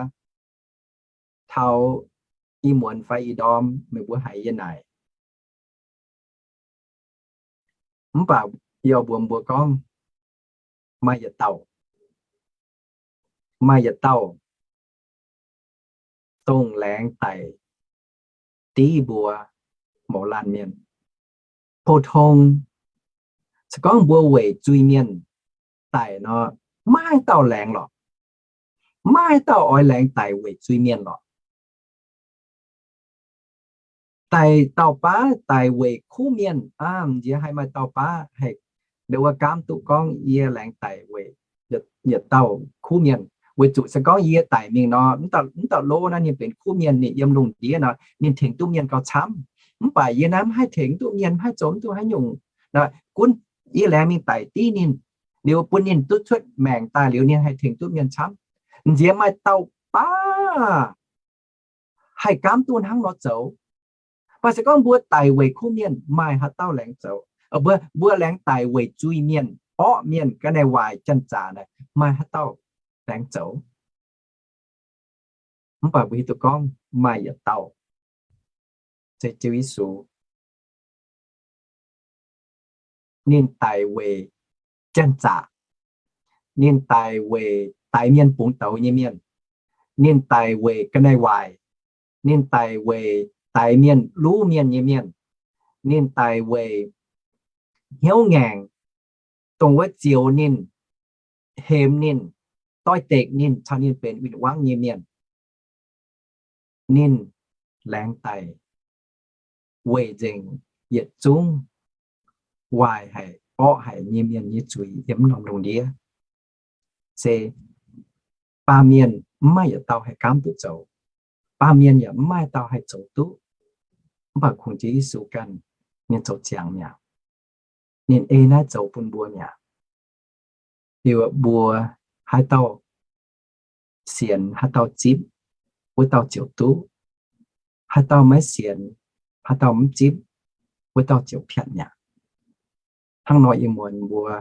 taux ih muonz fai ih ndorm meih mbuo haiz yie naaic. Mv baac yie mbuox mbuo gorngv, maaih yietc dauh, maaih yietc dauh dongh laengz daic div mbuo mouz laanh mienh. Pou-tong, se gorngv mbuo weic zuiz-mienh daic nor, maiv dauh laengz lorqc. Maiv dauh oix laengz daic weic zuiz-mienh lorqc. Daic dauh baav daic weic kuv mienh, aa, nziex haih maaih dauh baav haih, ndoh wuov gaamv duqv gorngv yie laengz daic weic yietc dauh kuv mienh. Weic zuqc se gorngv yie daic mingh nor, mv dauh lov naaiv ninh benx kuv mienh, ninh yiem lungh ndiev nor, ninh tengx duqv mienh gauh camv. Mv baac yie naaiv mv haih tengx duqv mienh, mv haih zoux mv duqv haaix nyungc. Gunv yie laengz mingh daic div ninh, liuz bun ninh duqv cuotv maengc daaih liuz ninh haih tengx duqv mienh camv. Nziex maaih dauh baav haih gaamv duqv hnangv nor zoux. Mv baac se gorngv mbuo daic weic kuv mienh, maaih haaix dauh laengz zoux? Mbuo, mbuo laengz daic weic zuiz-mienh, orqv mienh, ga'naaiv waaic, janx-zaqc naaic, maaih haaix dauh laengz zoux? Mv baac mbuo hiuv duqv gorngv maaih yietc dauh, se Ziouv Yesu. Ninh daic weic janx-zaqc. Ninh daic weic daix mienh bungx douz nyei mienh. Ninh daic weic ga'naaiv waaic. Ninh daic weic daix mienh luv mienh nyei mienh. Ninh daic weic hnyouv ngaengc, dongh wuov zioux ninh, hemx ninh, doix-dekc ninh, caux ninh benx win-wangv nyei mienh. Ninh laengz daic weic nzengc yietc zungv waaic haic, orqv haic nyei mienh nyei zuiz yiem norm lungh ndiev. Se baamh mienh mv maaih yietc dauh haih gaamv duqv zoux. Baamh mienh yaac mv maaih dauh haih zoux duqv. Mv baac kungx Ziouv Yesu ganh, ninh zoux ziangx mi'aqv. Ninh ei naaiv zoux bun mbuo mi'aqv. Liuz mbuo haaix dauh sienx, haaix dauh zipv, wuov dauh ziouc duqv. Haaix dauh maiv sienx, haaix dauh mv zipv, wuov dauh ziouc piatv mi'aqv. Hnangv nor ih muonz mbuo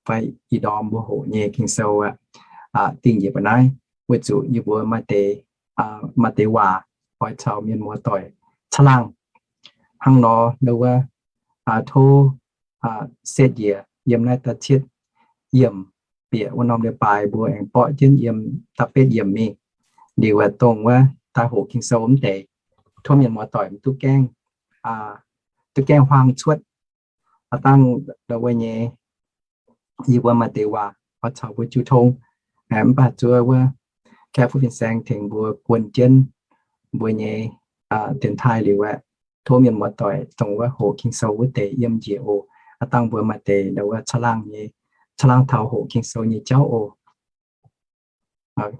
fai ih ndorm mbuo hoqc nyei Ging-Sou aqv, dingh njiec mbuo naaiv, weic zuqc yie mbuo maaih deix, maaih deix waac oix caux mienh muoz-doic caangh laangh. Hnangv nor ndo wuov, tov setv njiec yiem naaiv da'cietv yiemc bieqc wuov norm leiz-baaix mbuo aengx borqv jienv yiem da'betv yiemc mingh. Liuz aeqv, dongh wuov daaih hoqc Ging-Sou wuov deix, tov mienh muoz-doic mv duqv gaengh, duqv gaengh huaang cuotv. Aa dangh ndo wuov nyei, yie mbuo maaih deix waac oix caux mbuo jiu tong. Mv baac zuov wuov Kaeqv Fuqv Fin-Saeng tengx mbuo guon jienv mbuo nyei dienx taaih liuz aeqv, tov mienh muoz-doic dongh wuov hoqc Ging-Sou wuov deix yiem njiec oc. Aa dangh mbuo maaih deix ndo wuov caangh laangh nyei, caangh laangh taux hoqc Ging-Sou nyei jauv oc.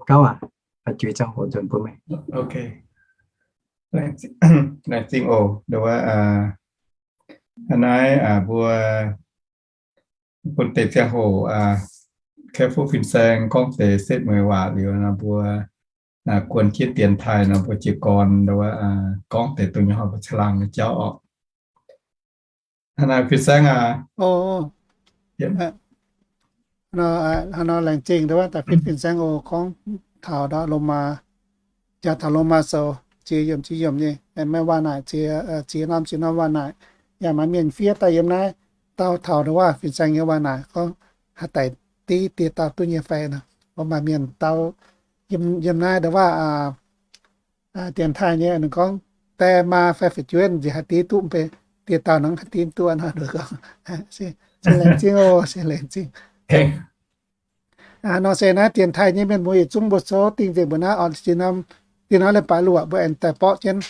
Gauv aac, juix ziangh hoc nzuonx bun meih. Laengz zingh oc. Ndo wuov, aa, naaiv mbuo bun deix ziangh hoc, Kaeqv Fuqv Fin-Saeng gorngv deix setv mueiz waac liuz nor, mbuo guon jienv dienx taaih nor, mbuo jiez gorn ndo wuov gorngv deix dongh nyei hnoi mbuo caangh laangh nyei jauv oc. Hnangv naaic Fin-Saeng aac. Hnangv nor laengz zingh ndo wuov da'fitv Fin-Saeng oc, gorngv taux ndau Lomaa, jaax taux Lomaa Sou ziex yiemc ziex yiemc nyei, maiv waac naaic ziex, ziex norm ziex norm waac naaic. Yaac maaih mienh fiev daaih yiem naaiv dau taux ndo wuov Fin-Saeng nyei waac naaic gorngv haaix daic div dieh dauh duqv nyei fai nor. Mbuo maaih mienh dau yiem naaiv ndo wuov dienx taaih nyei ninh gorngv, die maa fai fu'jueiv nziex haaix div duqv mv bei, dieh dauh nor haaix div duqv nor. Se laengz zingh oc, se laengz zingh. Nor se naaiv dienx taaih nyei mienh muoz yietc zungv mbuo souv dingh nzengc mbuo naaiv oc, dinh nor leiz-baaix luoqc mbuo aengx daaih borqv jienv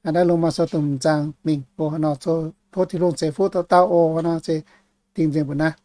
naaiv Lomaa Sou dongh m'zaang mingh oc. Nor tov Tin-Hungh ceix fuqv dauh dauh oc. Nor se dingh nzengc mbuo naaiv.